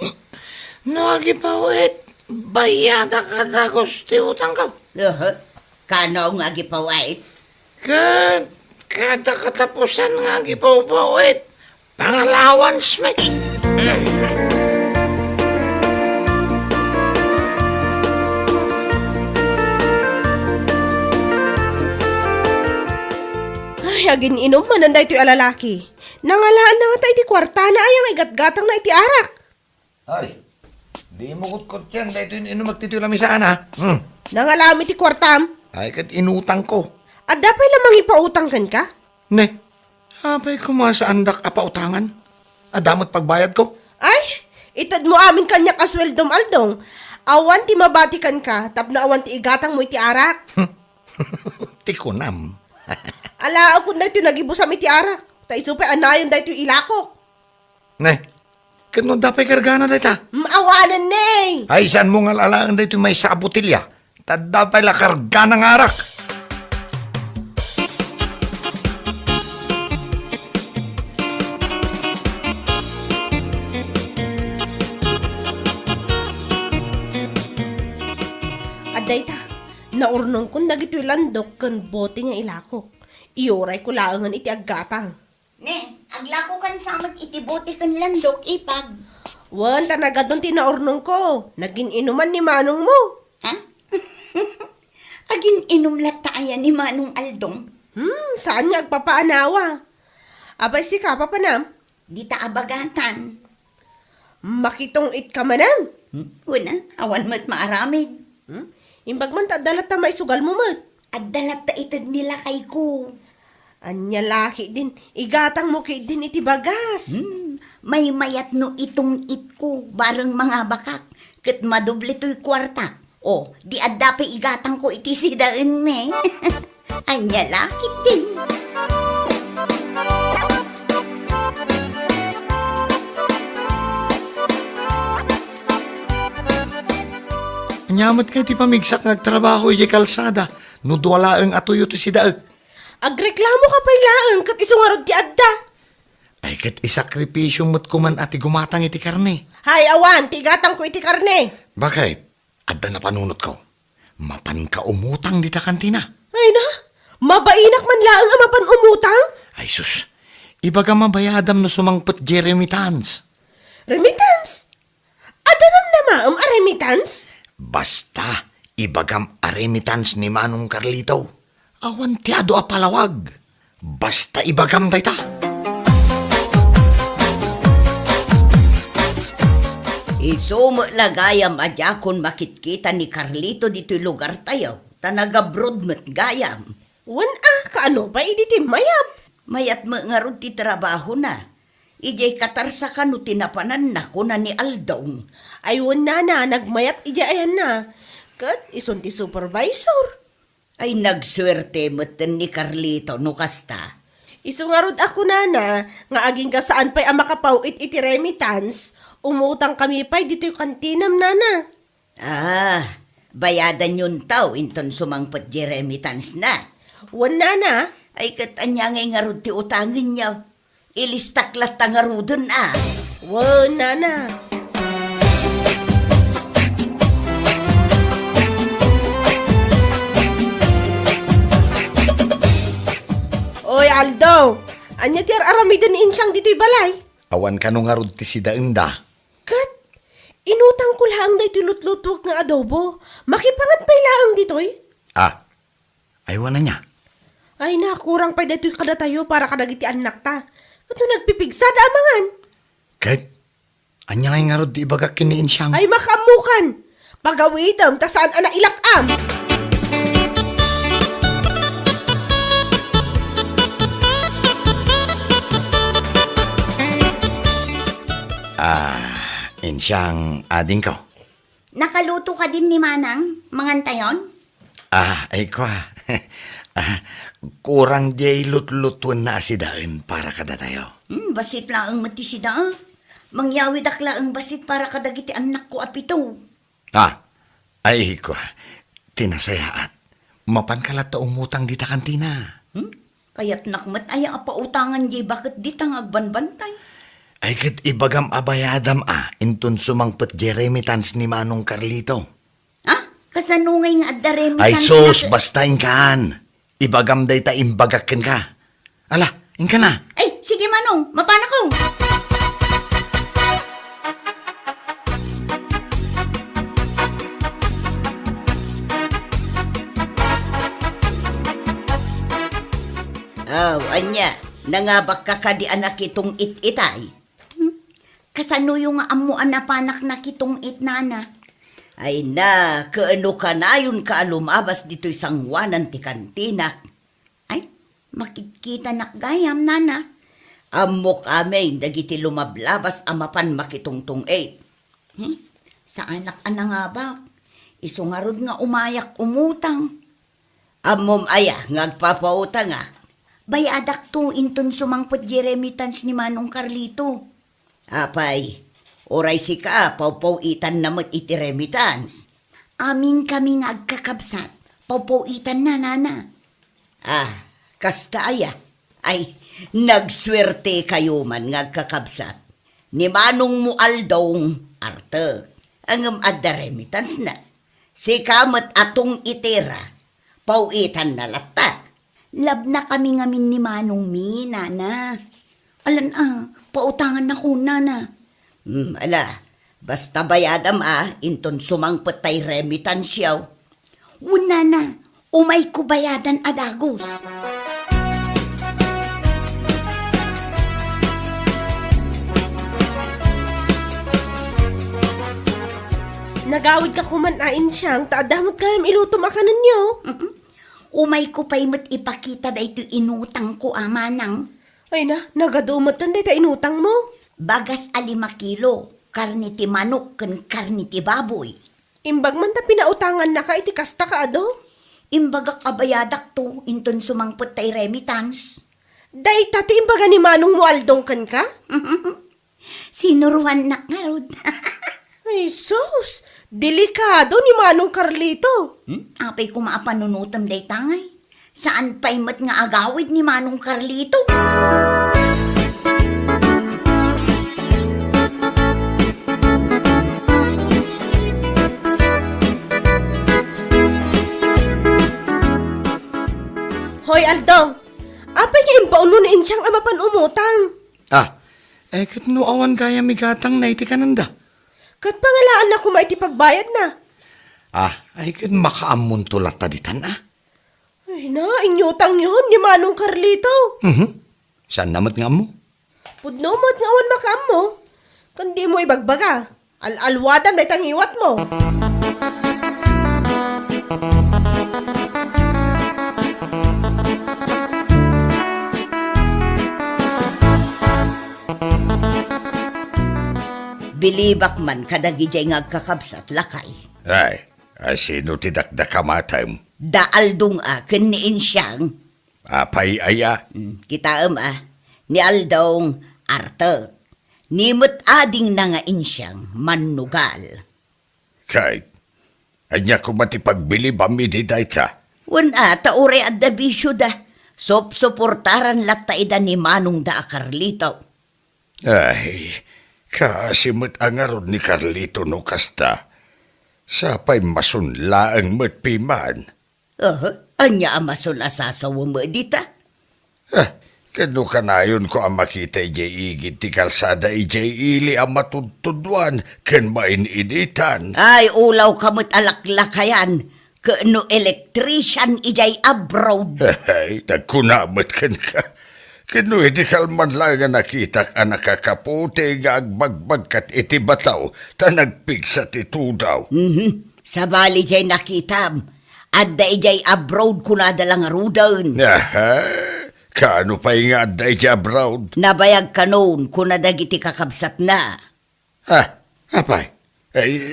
No agipaw-it, bayadak a dagus ti utangko. Aha. Kano nga agipaw-it? Ket kada katapusan nga agipaw-it, pangalawansmi. Ay, agin-inum manen daytoy a lalaki. Nangalaanna ngata iti kuartana aya nga igatgatangna iti arak. Ay, dimo kutkottian daytoy inumek ditoy lamisaan, a. Hmm. Nangalaam iti kuartam? Ay, ket inutangko. Adda pay la mangipautang kenka? Ne, apay koma saandak a pautangan? Adda met pagbayadko? Ay, itedmo amin kaniak a sueldom, Aldong. Awan ti mabati kenka tapno awan ti igatangmo iti arak. Ti kunam. Alaekon daytoy nagibusam iti arak. Ta isu pay a nayon daytoy ilakok. Ne, ket no adda pay kargana dayta? Mm, awanen ne. Ay, saanmo nga alaen daytoy maysa a botelya? Ta adda pay la kargana nga arak. Adda ita, naurnongkon dagitoy landok ken bote nga ilakok. Iyurayko laengen iti aggatang. Ne, aglakokan sa met iti bote ken landok, ipag. Wen, ta nagadun ti naurnongko. Nagin-inuman ni manongmo. Ha? Agin-inum latta aya ni Manong Aldong? Hmm, saan nga agpapaanawa. Apay sika, papanam? Dita a bagatan. Makitong-it ka manen? Hmm? Wen a, awan met maaramid. Hmm? Imbag man ta adda latta maisugalmo met. Adda latta ited ni lakayko. Ania la ketdin, igatangmo ketdin iti bagas. Hmm, maymayat no itong-itko, bareng mangabakak, ket madoble toy kuarta. O, di adda pay igatangko iti sidaenmi. Ania la ketdin. Ania met ngay ti pamigsak nga agtrabaho idiay kalsada no dua laeng a tuyo ti sidaek? Agreklamo ka pay laeng ket isu ngarud ti adda. Ay, ket isakripisyo met koman a ti gumatang iti karne. Hay, awan, ti igatangko iti karne. Bakit? Adda napanunotko. Mapanka umutang dita kantina. Ay na, mabainak man laeng a mapan umutang? Ay sus, ibagam a bayadam no sumangpet diay remittance. Remittance? Adda namnamaem a remittance? Basta, ibagam a remittance ni Manong Carlito. Awan ti adu a palawag. Basta ibagam dayta. Isu met la gayam a diakon makitkita ni Carlito ditoy lugartayo, ta nagabroad met gayam. Wen a, kaano pay idi ti mayab? Mayat met ngarud ti trabahona. Idiay Qatar sa kano ti napananna, kuna ni Aldong. Ay wen nana, nagmayat idiay ayanna. Ket isun ti supervisor. Ay, nagsuerte metten ni Carlito no kasta. Isu ngarud a kunana nga agingga saan pay a makapaw-it iti remittance, umutang kami pay ditoy kantinam, nana. Ah, bayadanyon taw inton sumangpet diay remittance na. Wen, nana. Ay, ket ania ngay ngarud ti utangenyo? Ilistak latta ngaruden a. Wen, nana. Oy, Aldo! Ania ti ar-aramiden ni Insiang ditoy balay? Awan kano ngarud ti sidaenda. Ket, inutangko laeng daytoy lutlutuek nga adobo. Makipangan pay laeng ditoy? Ah, ay, wen ania? Ay, nakurang pay daytoy kadatayo para kadagiti annakta. Ket no nagpipigsa, da a mangan. Ket, ania ngay ngarud ti ibagak ken ni Insiang? Ay, makaammokan. Pagawidem ta saan a nailak-am. Ah, Insiang, adingko. Nakaluto kadin ni Manang, mangantayon? Ah, ay, kua. Ah, kurang diay lutlutuenna a sidaen para kadatayo. Hmm, bassit laeng met ti sida, ah. Mangyawidak laeng bassit para kadagiti annakko a pito. Ah, ay, kua. Ti nasayaat. Mapanka latta umutang dita kantina. Hmm? Kayatnak met aya a pautangan diay baket dita nga agbanbantay? Ay, ket ibagam a bayadam a inton sumangpet diay remittance ni Manong Carlito. Ah, kasano ngay nga adda remittance? Ay sus, na- basta inkan. Ibagam dayta imbagak kenka. Ala, inkan a. Ay, sige, Manong, mapanakon. Aw, ania, nangabakka kadi a nakitong-it itay? Hmm? Kasanoyo nga ammo a napanak nakitong-it, nana? Ay na, kaano kanayonka a lumabas ditoy sangoanan ti kantinak? Ay, makitkitanak gayam, nana. Ammok amin dagiti lumablabas a mapan makitungtong-it. Hmm? Saanak a nangabak. Isu ngarud nga umayak umutang. Ammom aya nga agpapautangak? Bayadakto inton sumangpet diay remittance ni Manong Carlito. Apay, uray sika, pawpaw-itanna met iti remittance. Amin kami nga agkakabsat, pawpaw-itanna, nana. Ah, kasta aya? Ay, nagsuertekayo man nga agkakabsat. Ni manongmo Aldong, artek. Ngem adda remittance na. Sika met a tong-itera, paw-itanna latta. Labnakami ngamin ni manongmi, nana. Alan a, pautangannakon, nana. Hmm, ala, basta bayadam a, inton sumangpet tay remittance-yo. Wen, nana, umayko bayadan a dagus. Nagawidka koman a, Insiang, ta adda met gayam ilutom a kanenyo. Mm-mm. Umayko pay met ipakita daytoy inutangko a manang. Ay na, nagadu metten dayta inutangmo. Bagas a lima kilo, karne ti manok ken karne ti baboy. Imbag man ta pinautangannaka iti kasta, kaadu? Imbagak a bayadakto inton sumangpet tay remittance. Dayta ti imbaga ni manongmo Aldong kenka? Sinuroannak ngarud. Ay, sus! Delikado ni Manong Carlito. Hmm? Apay koma a panunotem dayta ngay? Saan pay met nga agawid ni Manong Carlito? Hoy, Aldo! Apay nga imbaonmo ni Insiang a mapan umutang? Ah, eh, ket no awan gayam igatangna iti kanenda? Ket pangalaanna koma iti pagbayadna. Ah, ay ket makaammonto latta ditan, ah. Ay na, inyutangyon ni Manong Carlito. Mhm. Saanna met nga ammo? Pudno met nga awan makaammo. Ken dimo ibagbaga. Al-alwadan dayta ngiwatmo. Bilibak man kadagidiay nga agkakabsat, lakay. Ay, asino ti dakdakamatem? Da Aldong a ken ni Insiang. Apay aya? Hmm, kitaem a, ni Aldong, artek. Ni met adingna nga Insiang, mannugal. Kay, ania koma ti pagbilibam idi dayta? Wen a, ta uray adda bisioda. Supsuportaran latta ida ni manongda a Carlito. Ay, kaasi met a ngarud ni Carlito no kasta. Sapay masun laeng met piman. Aha, ania a masun a sasawem dita? Ah, ket no kanayonko a makita idiay igid ti kalsada idiay ili a matudtuduan ken main-initan. Ay, ulawka met a laklakayan, ket no electrician idiay abroad. Ay, nagkuna met kenka. Ket no idi kalman laeng a nakitak a nakakaputi nga agbagbagkat iti bataw, ta nagpigsa ti tudaw. Mhm. Sabali diay nakitam, adda idiay abroad kunada la ngaruden. Aha, kaano pay nga adda idiay abroad? Nabayag kanon, kuna dagiti kakabsatna. Ah, apay? Ay,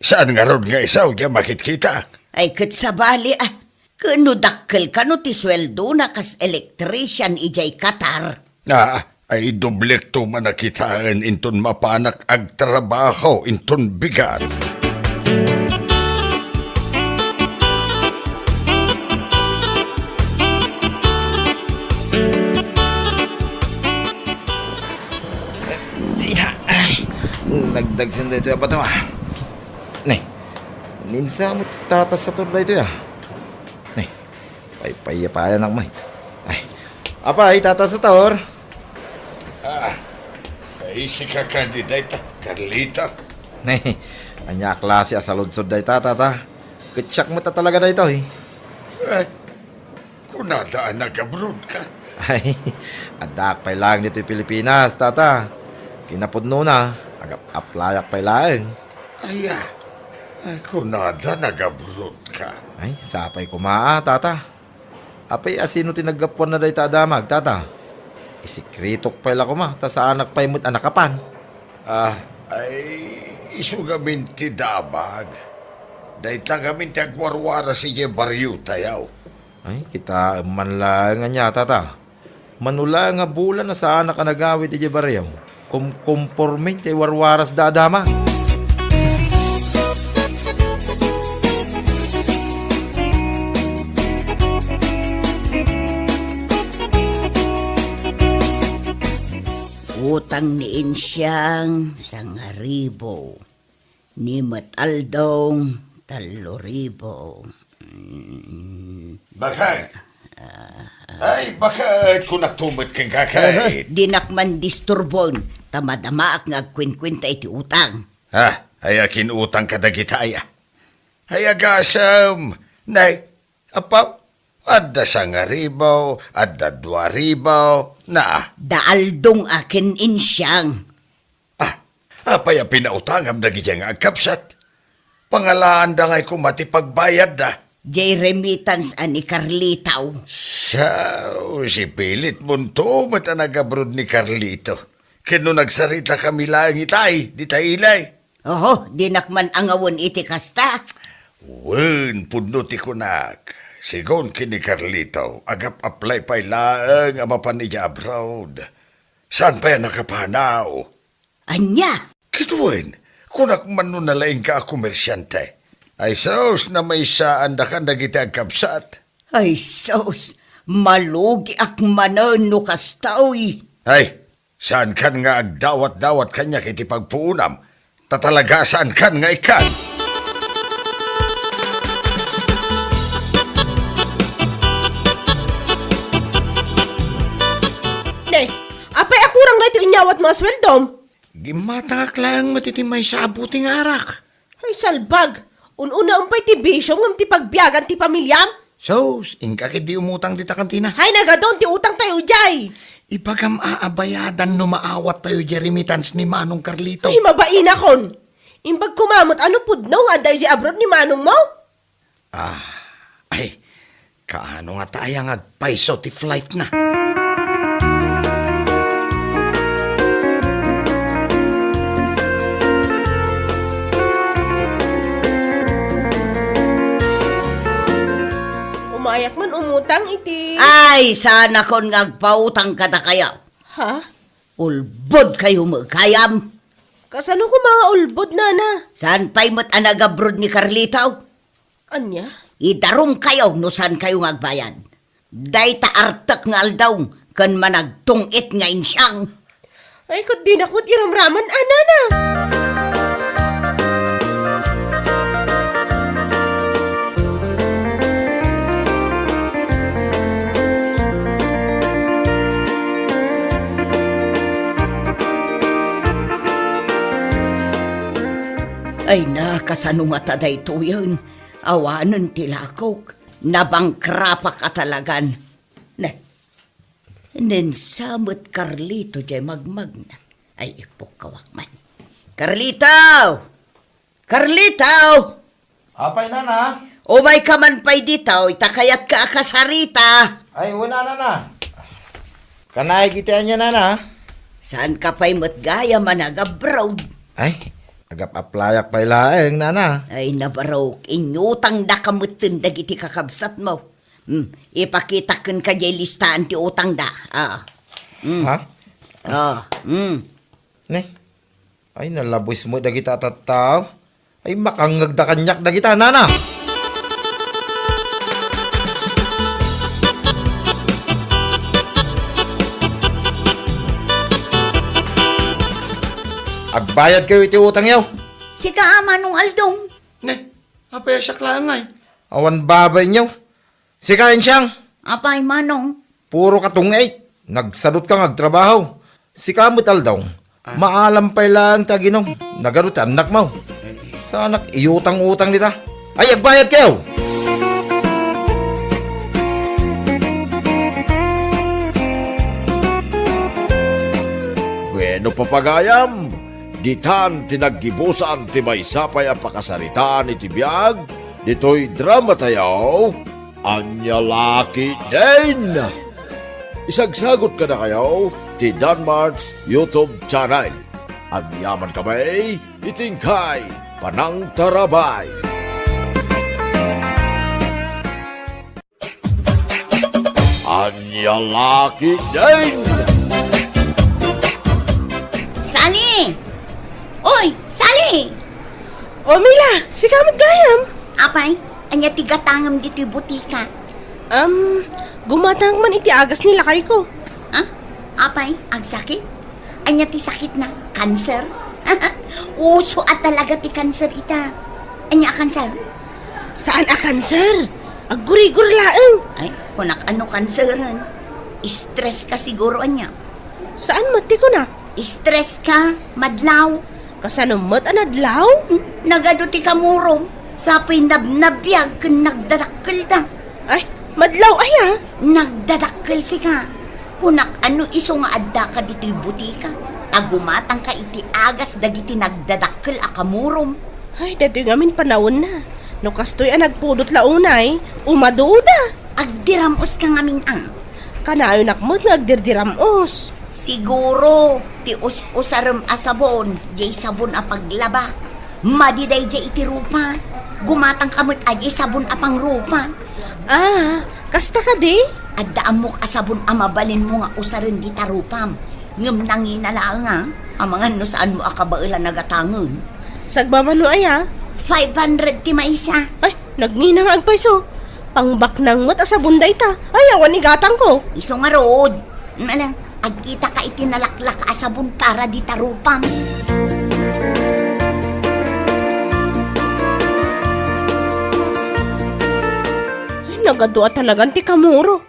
saan ngarud nga isu diay makitkitak? Ay, ket sabali, ah. Ket no dakkel kano ti sueldona kas electrician idiay Qatar. Ah, ay doblekto man a kitaen inton mapanak agtrabaho inton bigat. Ay, nagdagsen daytoy a bato, ah. Ne, ninsa met Tata Sator daytoy, ah. Ne, paypayapayanak met. Ay, apay, Tata Sator? Ah, ay, sika kadi dayta, Carlito? Ne, ania a klase a saludsod dayta, Tata? Ket siak met a talaga daytoy. Eh, kunada a nag-abroad ka? Ay, addaak pay laeng ditoy Pilipinas, Tata. Kinapudnona, agap-aplayak pay laeng. Aya, ay, kunada nag-abroad ka? Ay, sapay koma, ah, Tata. Apay a sino ti naggapuanna dayta a damag, Tata? Isikritok pay la koma, ta saanak pay met a nakapan. Ah, ay, isu ngamin ti damag. Dayta ngamin ti agwarwaras idiay bariotayo. Ay, kitaem man laeng ania, Tata. Mano laeng a bulan a saanak a nagawid idiay barrio. Kumkomporme ti warwarasda a damag. Utang ni Insiang, sangaribu. Ni met Aldong, tallo ribu. Mm. Bakay! Ay, bakay! Kunakto met kenka, kay. Aha, dinak man disturbon, ta madamaak nga agkuenkuenta iti utang. Ha? Ay, akin-utang kadagita, ay, ah. Ay, agasem! Nay, Apo, adda sangaribu, adda dua ribu, naa. Da Aldong a ken Insiang. Ah, apay a pinautangam dagidiay nga agkabsat? Pangalaanda ngay koma ti pagbayadda. Jay remittance a ni Carlito. Sao, sipilitmonto met a nag-abroad ni Carlito. Ken no nagsaritakami laeng itay, dita ilay. Oho, dinak man angawen iti kasta. Wen, pudno ti kunak. Sigun ken ni Carlito, agap-apply pay laeng a mapan idiay abroad. Saan pay a nakapanaw? Ania? Ket wen, kunak man no nalaingka a komersiante. Ay sus, namaysaandakan dagiti agkabsat. Ay sus, malugiak manen no kastoy. Ay, Saankan nga agdawat-dawat kaniak iti pagpuonam, ta talaga saankan nga ikkan. Apay met sueldom? Gimmatangak laeng met iti maysa a buti nga arak. Ay, salbag! Un-unaem pay ti bisio ngem ti pagbiagan ti pamiliam? Sus, inka ketdi umutang dita kantina. Hay, nagadun ti utangtayo idiay! Ibagam a abayadan no maawattayo diay remittance ni Manong Carlito. Ay, mabainakon! Imbag koma met a no pudno nga adda idiay abroad ni manongmo? Ah, ay, kaano ngata aya nga agpayso ti flightna? Umayak man umutang iti Ay, saanakon nga agpautang kadakayo. Ha? Ulbodkayo met gayam. Kasano koma nga ulbod, nana? Saan pay met a nagabroad ni Carlito? Ania? Idarumkayo no saankayo nga agbayad. Dayta artek nga aldaw ken managtung-it nga insiang. Ay, ket dinak met iramraman, a, nana. Ay, nakasano ngata daytoyen? Awanen ti lakok. Nabangkrapak a talagan. Ne. Nensa met Carlito diay magmagna. Ay, ipukkawak man. Carlito! Carlito! Apay, nana? Umayka man pay ditoy, ta kayatka a kasarita. Ay, wen, nana. Kanayon iti ania, nana? Saanka pay met gayam a nagabroad? Ay, agap-applyak pay laeng, nana. Ay, nabarok, inyutangdaka metten dagiti kakabsatmo. Hmm, ipakitak kenka diay listaan ti utangda. Ah. Hmm. Ha? Ah, hmm. Ne? Ay, nalabes met dagita a tattao. Ay, makangngegda kaniak dagita, nana! Agbayadkayo iti utangyo. Sika, Manong Aldong. Ne, apay a siak laeng ngay? Awan babainyo. Sika, Insiang. Apay, Manong? Puro ka tungit. Nagsadutka nga agtrabaho. Sika met, Aldong. Ah. Maalam pay laeng ti aginom. Nagadu ti annakmo. Saanak iutang-utang dita. Ay, agbayadkayo! Bueno, papagayam, ditan ti naggibusan ti maysa pay a pakasaritaan iti biag ditoy dramatayo. Ania la ketdin? Isagsagut kadakayo ti Danmart's YouTube channel. Agyaman kami iti inkay panangtarabay. Ania la ketdin? Sally! Uy, Sally! O, Mila, sika met gayam? Apay, ania ti gatangem ditoy butika? Am, gumatangak man iti agas ni lakayko. Ah? Apay, agsakit? Ania ti sakitna? Kanser? Uso a talaga ti kanser ita. Ania a kanser? Saan a kanser? Aggurigur laeng. Ay, kunak, ano kanseren? Stress ka siguro, ania? Saan met ti kunak? Stress ka, madlaw. Kasano met a nadlaw? Hmm, nagadu ti kamurom. Sapoy nabnabiag ken nagdadakkelda. Ay, madlaw aya? Nagdadakkel sika. Kunak, ano isu nga addaka ditoy butika? Ta gumatangka iti agas dagiti nagdadakkel a kamurom. Ay, daytoy ngamin panawenna. No kastoy a nagpudot la unay, umaduda. Agdiram-os ka ngamin a. Kanayonak met nga agdirdiram-os. Siguro, ti us-usarem a sabon, diay sabon a paglaba. Madi daydiay iti rupa. Gumatangka met a diay sabon a pangrupa. Ah, kasta kadi? Adda ammok a sabon a mabalinmo nga usaren dita rupam. Ngem nangina laeng a, amangan no saanmo a kabaelan a gatangen. Sagmamano aya? Five hundred ti maysa. Ay, nagngina nga agpayso. Pangbaknang met a sabon dayta. Ay, awan igatangko. Isu ngarud. Ala, agkitaka iti nalaklak a sabon para dita rupam. Ay, nagadu a talagan ti kamuro.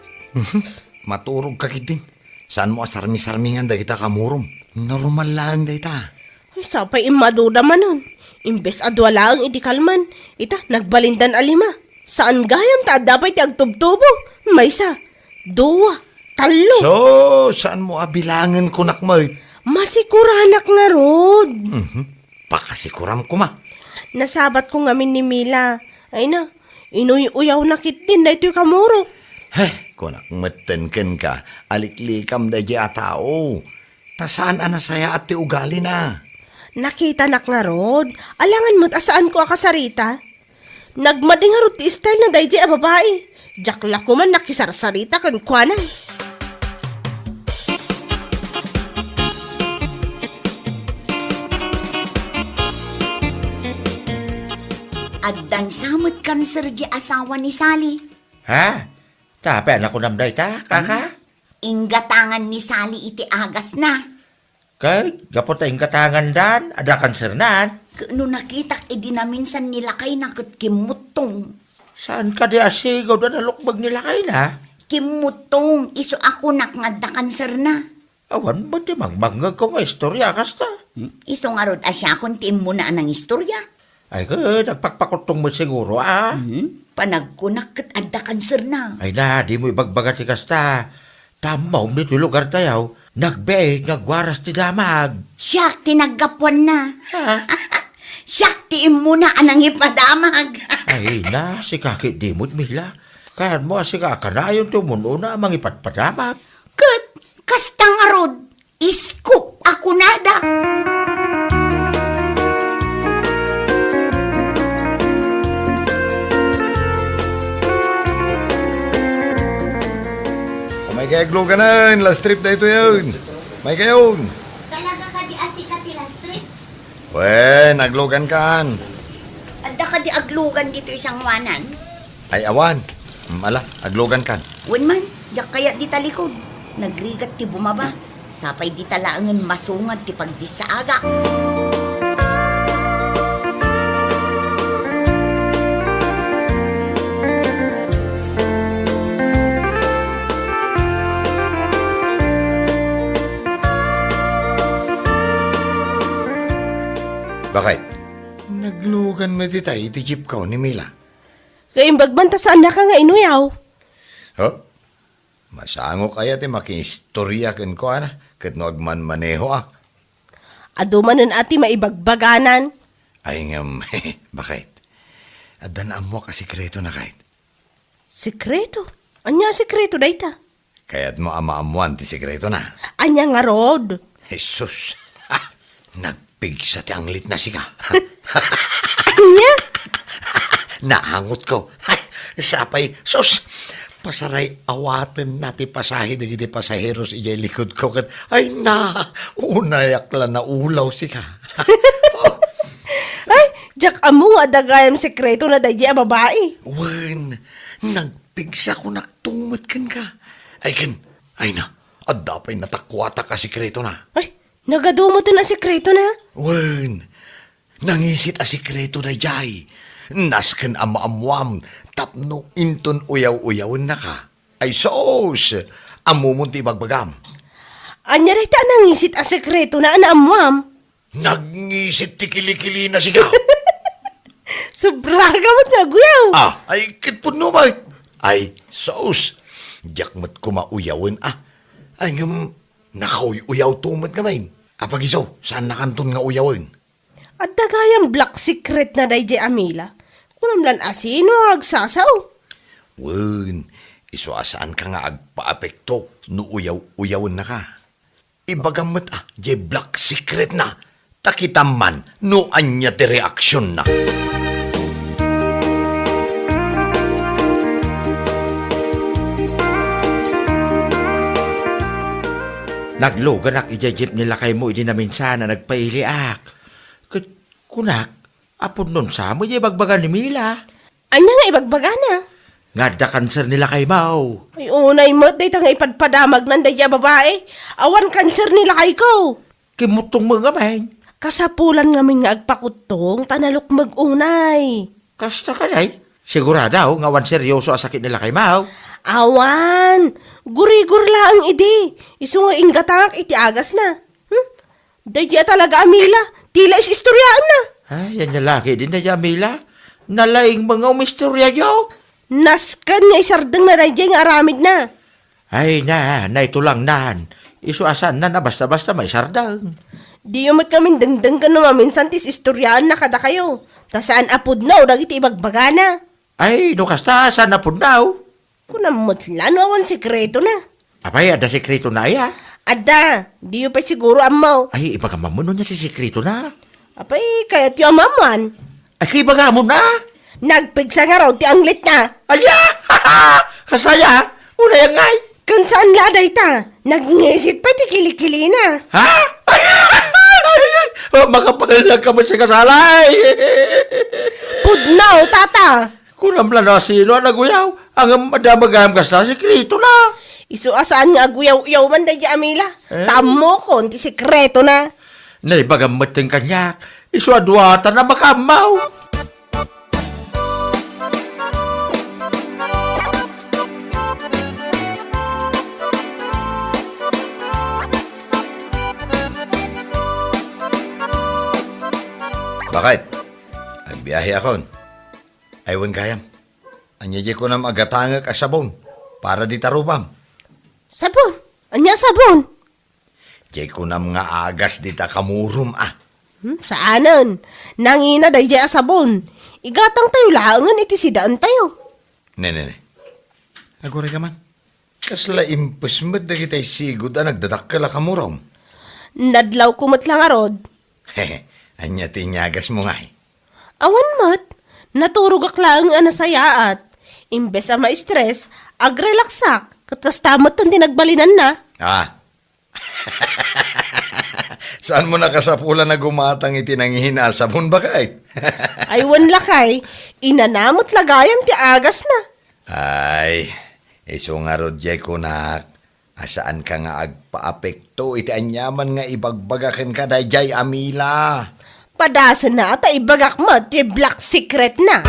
Maturog ka ketdin. Saanmo a sarmisarmingan dagita kamurom. Normal laeng dayta. Ay, sapay immaduda manen. Imbes a dua laeng idi kalman, ita, nagbalindan a lima. Saan gayam ta adda pay ti agtubtubo. Maysa, dua, tallo. So, saanmo a bilangen kunak met? Masikuranak ngarud. Mhm. Pakasikuram koma. Nasabatko ngamin ni Mila. Ay na, inuy-uyawna ketdin daytoy kamurok. Heh, kunak metten kenka, aliklikam daydiay a tao. Ta saan a nasayaat ti ugalina. Nakitanak ngarud, alangan met a saanko a kasarita. Nagmadi ngarud ti style na daydiay a babai. Diak la koman nakisarsarita kenkuana. Addan sa met kanser di asawa ni Sally. Ha? Tapay a nakunam dayta, kaka? Inggatangan ni Sally iti agasna. Ket gapu ta inggatangandan, adda kansernan. Ket no nakitak idi naminsan ni lakayna ket kimmuttong. Saan kadi a sigud a nalukbeg ni lakayna? Kimmuttong, isu a kunak nga adda kanserna. Awan met ti mangmangngegko nga istorya a kasta. Hmm? Isu ngarud a siakon ti immuna a nangistorya. Ay, ket agpakpakuttong met siguro, a? Hmm? Panagkunak ket adda kanserna. Ay na, dimo ibagbaga ti kasta. Ta ammom ditoy lugartayo, nagbiit nga agwaras ti damag. Siak ti naggapuanna. Ha? Siak ti immuna a nangipadamag. Ay na, sika ket dimo met, Mila. Kayaatmo a sika a kanayon ti umun-una a mangipadpadamag. Ket kasta ngarud, iskop a kunada. Umaykayo agluganen, last trip daytoyen. Umaykayon. Talaga kadi a sika ti last trip? Wen, aglugankan. Adda kadi aglugan ditoy sangoanan? Ay, awan. Mm, ala, aglugankan. Wen man, diak kayat dita likod. Nagrigat ti bumaba. Sapay dita laengen masungad ti pagdissaagak. Bakit? Naglugan met itay iti jeepko ni Mila. Kaimbag man ta saannaka nga inuyaw. Huh? Masangok aya ti makiistorya kenkuana ket no agmanmanehoak? Adu manen a ti maibagbaganan. Ay ngem, bakit? Adda naammoak a sekretona, kayat. Sekreto? Ania a sekreto dayta? Kayatmo a maammoan ti sekretona? Ania ngarud? Jesus! Ah, nagpigsa ti anglitna sika. Ania? Naangotko. Ay, sapay, sus! Pasaray-awatenna ti pasahe dagiti pasaheros idiay likodko ket, ay na, unayak la naulaw sika. Ay, diak ammo nga adda gayam sekretona daydiay a babai. Wen, nagpigsako naktunget kenka. Ay ken, ay na, adda pay natakuatak a sekretona. Ay, nagadu metten a sekretona? Wen, nangisit a sekreto daydiay. Nasken a maammoam tapno inton uyaw-uyawennaka. Ay sus! Ammomon ti ibagbagam. Ania dayta a nangisit a sekretona a naammoam? Nagngisit ti kilikilina sika. Sobraka met nga aguyaw. Ah, ay, ket pudno met. Ay, sus. Diak met koma uyawen, ah. Ay, ngem, nakauy-uyawto met ngamin. Apag isu, saannakanton nga uyawen? Adda gayam black secret na daydiay a Mila. Kunam lan a sino nga agsasao. Wen, isu a saanka nga agpaapekto no uyaw-uyawennaka. Ibagam met, ah, diay black secret na. Ta kitam man no ania ti reaksionna. Nagluganak idiay jeep ni lakaymo idi naminsan a nagpailiak. Ket kunak, a pudnon sa met diay ibagbaga ni Mila. Ania nga ibagbagana? Nga adda kanser ni lakaymo. Ay, unay met dayta nga ipadpadamagnan daydiay a babai. Awan kanser ni lakayko. Kimmuttong met ngamin. Kasapulan ngamin nga agpakuttong ta nalukmeg unay. Kasta kadi? Sigurado nga awan seryoso a sakit ni lakaymo? Awan. Gurigor laeng idi. Isu nga inggatangak iti agasna. Hmm? Daydiay a talaga a Mila, ti la is-istoriaenna. Ay, ania la ketdin daydiay a Mila? Nalaing met nga umistoriayo. Nasken nga isardengna daydiay nga aramidna. Ay na, naitulangnan. Isu a saanna a basta-basta maisardeng. Diyo met ngamin dengdenggen no maminsan ti is-istoriaenna kadakayo. Ta saan a pudno dagiti ibagbagana. Ay, no kasta, saan a pudno? Kunam met la no awan sekretona. Apay, adda sekretona aya? Adda, diyo pay siguro ammo. Ay, ibagam ammo no ania ti sekretona. Apay, kayatyo a maammoan? Ay, kaibagamon a? Nagpigsa ngarud ti anglitna. Aya! Kasaya? Unay ngay? Ken saan la a dayta, nagngisit pay ti kilikilina. Ha? Makapangelek ka met sa kasalay! Pudno, tata! Kunam la no asino a naguyaw, ngem adda met gayam kasta sekretona. Isu a saan nga aguyaw-uyaw man daydiay a Mila. Eh? Ta ammokon ti sekretona. Naibagam metten kaniak, isu a duatan a makaammo. Bakit? Agbiaheakon. Ay, wen gayam. Ania diay kunam a gatangek a sabon para dita rupam? Sabon? Ania a sabon? Diay kunam nga agas dita kamurom a. Hmm, saanen. Nangina daydiay a sabon. Igatangtayo laengen iti sidaentayo. Ne, ne, ne. Aguray ka man. Kasla impes met dagiti sigud a nagdadakkel a kamurom. Nadlawko met la ngarud. Ania ti inyagasmo ngay? Awan met. Naturogak laeng a nasayaat. Imbes a ma-stress, agrelaksak. Ket kasta met ti nagbalinanna. Ah. Saanmo nakasapulan a gumatang iti nangina a sabon, baket? Ay, wen lakay, inana met la gayam ti agasna. Ay, isu ngarud diay kunak, a saanka nga agpaapekto iti aniaman nga ibagbaga kenka daydiay a Mila. Padasenna ta ibagak met ti black secretna.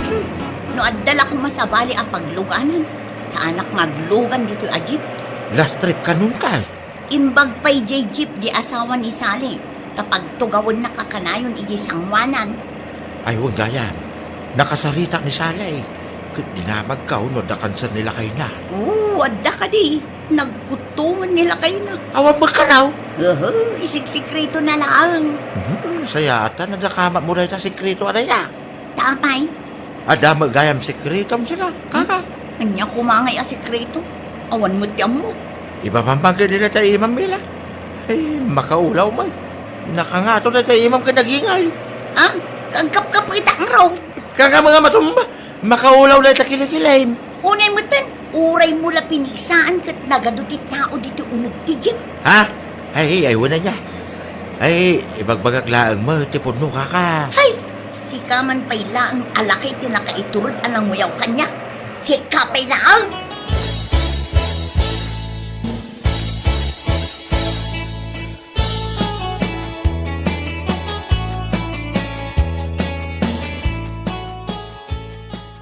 Hmm, no adda la koma sabali a pagluganan, saanak nga aglugan ditoy a jeep. Last trip kanon kay? Imbag pay diay jeep di asawa ni Sally, ta pagtugawennak a kanayon idiay sangoanan. Ay, wen gayam. Nakasaritak ni Sally. Ket dinamagko no adda kanser ni lakayna. Oo, adda kadi. Nagkuttongen ni lakayna. Awan met kano? Uhu, isigsikretona laeng. Hmm, sayaat a nadakamatmo dayta a sekreto a dayta. Ta apay? Adda met gayam sekretom sika, kaka. Ania koma ngay a sekreto? Awan met ti ammok. Ibabambang ket dayta imam, Mila. Ay, makaulaw man. Nakangato dayta imam ket nagingay. Ah, agkapkapetak ngarud. Kaka, mga matumba. Makaulaw dayta kilikilim. Unay metten, uraymo la pinigsaan ket nagadu ti tao ditoy uneg ti jeep. Ha? Ay, ay, wen aya. Ay, ibagbagak laeng met ti pudno, kaka. Hay, sika man pay laeng a laki ti nakaitured a nanguyaw kaniak. Sika pay laeng.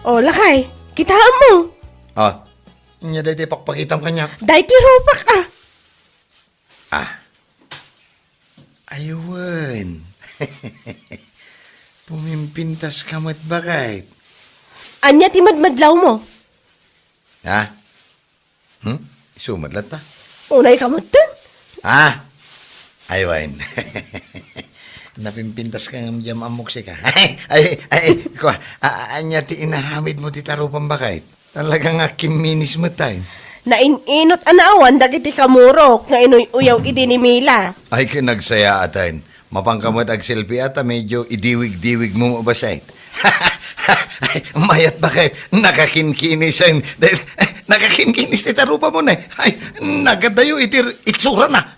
O, lakay, kitaem mo. Ah, ania dayta pakpakitam kaniak? Dayta rupak, ah. Ah. Ay wen. Pumimpintas ka met, baket. Ania ti madmadlaw mo? Ha? Hmm? Isu met latta? Unay ka met, ten? Ah! Ay, wen. Napimpintas ka ngem diam ammok sika. Ay, ay, ay, kua, a-, a-, ania ti inaramid mo ti tarupam, baket? Talaga nga kimminis met, ay. Nain-inot a naawan dagiti kamurok nga inuy-uyaw idi ni Mila. Ay, ken nagsayaat, ay. Mapanka met agselfie ta medio idiwig-diwig mo basay. Ay, mayat, baket? Nakakinkinisen. Nakakinkinis ti tarupam, ne. Ay, nagadayo iti itsurana.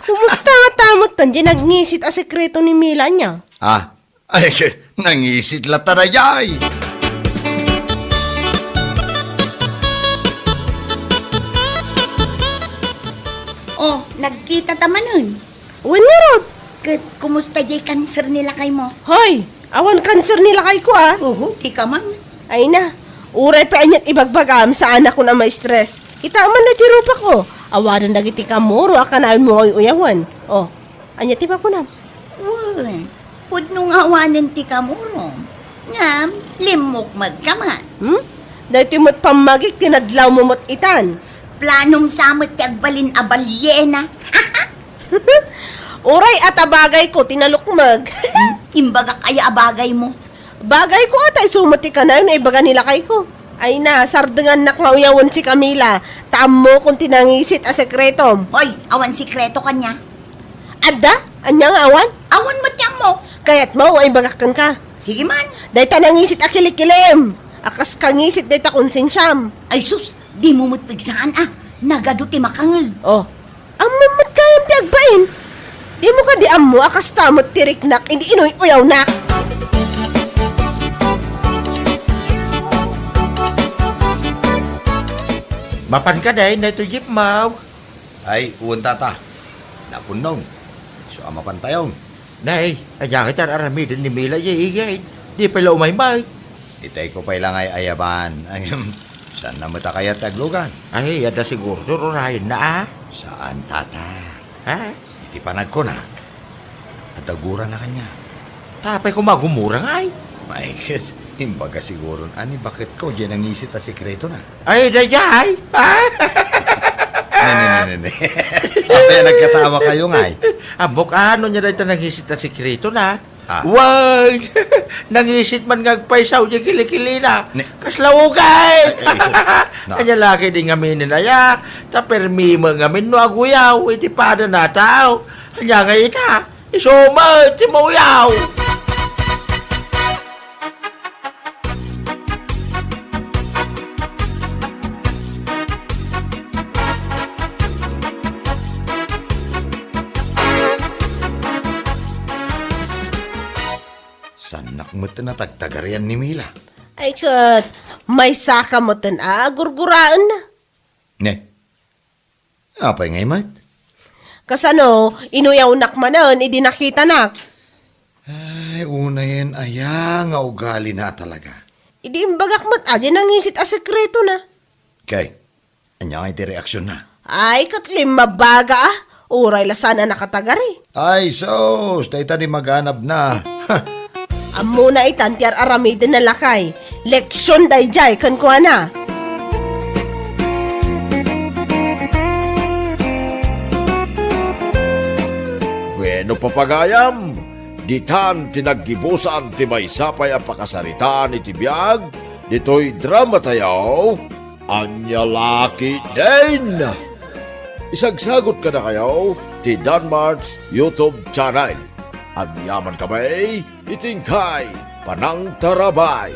Kumusta nga tamot tan di nagngisit a sekreto ni Mila niya? Ah, ay, nangisit latta dayay. Oh, nagkita ta manen. Wen ngarud. Ket kumusta diay kanser ni lakaymo? Hoy, Awan kanser ni lakayko, a. Uhu, ti kaman. Ay na, uray pay aniat ibagbagam, saanak a ma-stress. Kitaem man daytoy rupako. Awanen dagiti kamuro a kanayon nga uyawen. O, ania ti makunam? Wen, pudno nga awanen ti kamurom. Ngem, limmukmegka met. Hmm? Daytoy met pammagik ti nadlawmo met itan. Planom sa met ti agbalin a baliena. Uray a ta bagayko ti nalukmeg. Hmm? Imbagak aya a bagaymo? Bagayko a ta isu met ti kanayon nga ibaga ni lakayko. Ay na, sardengannak nga uyawen si Camila, ta ammokon ti nangisit a sekretom. Hoy, awan sekreto kaniak. Adda? Ania nga awan? Awan met ti ammok. Kayatmo a ibagak kenka? Sige man. Dayta nangisit a kilikilim, a kas kangisit dayta konsensiam. Ay sus, dimo met pigsaan a. Nagadu ti makangeg. O, ammom met gayam ti agbain. Dimo kadi ammo a kasta met ti riknak idi inuy-uyawnak? Mapan kadi daytoy jeepmaw? Ay, wen, tata. Napunnon. Isu a mapantayon. Nay, ania ngay ti ar-aramiden ni Mila idiay igid? Di pay la umaymay. Itayko pay la ngay ayaban. Ngem, saanna met a kayat ti aglugan? Ay, adda siguro ti ururayenna, a? Saan, tata. Ha? Iti panagkunak, adda gurana kaniak. Apay koma a gumura ngay? Ay, imbaga siguron a ni baketko diay nangisit a sekretona. Ay, daydiay! Ne, ne, ne, ne, ne. Apay a nagkatawakayo ngay? Ammok a no ania dayta nangisit a sekretona. A. Wen! Nangisit man nga agpaysaw diay kilikilina. Ne. Kasla ugay! Ay, ay, isu-, na. Ania la ketdi ngaminen aya, ta permi met ngamin no aguyaw iti padana a tao. Ania ngay ita? Isu met ti mauyaw! Saannak met a tagtagarian ni Mila. Ay ket, maysaka met a gurguraenna. Ne? Apay ngay met? Kasano, inuyawnak manen idi nakitanak? Ay, unayen aya nga ugalina a talaga. Idi imbagak met a diay nangisit a sekretona. Kay, ania ngay ti reaksionna? Ay, ket limmabaga a. Uray la saan a nakatagari. Ay, sus, dayta di maganabna. Ammona itan ti ar-aramiden a lakay. Leksion daydiay kenkuana. Bueno, papagayam, ditan ti naggibusan ti maysa pay a pakasaritaan iti biag ditoy dramatayo. Ania la ketdin? Isagsagot kadakayo ti Danmart's YouTube channel. Agyaman kami iti inkay panangtarabay.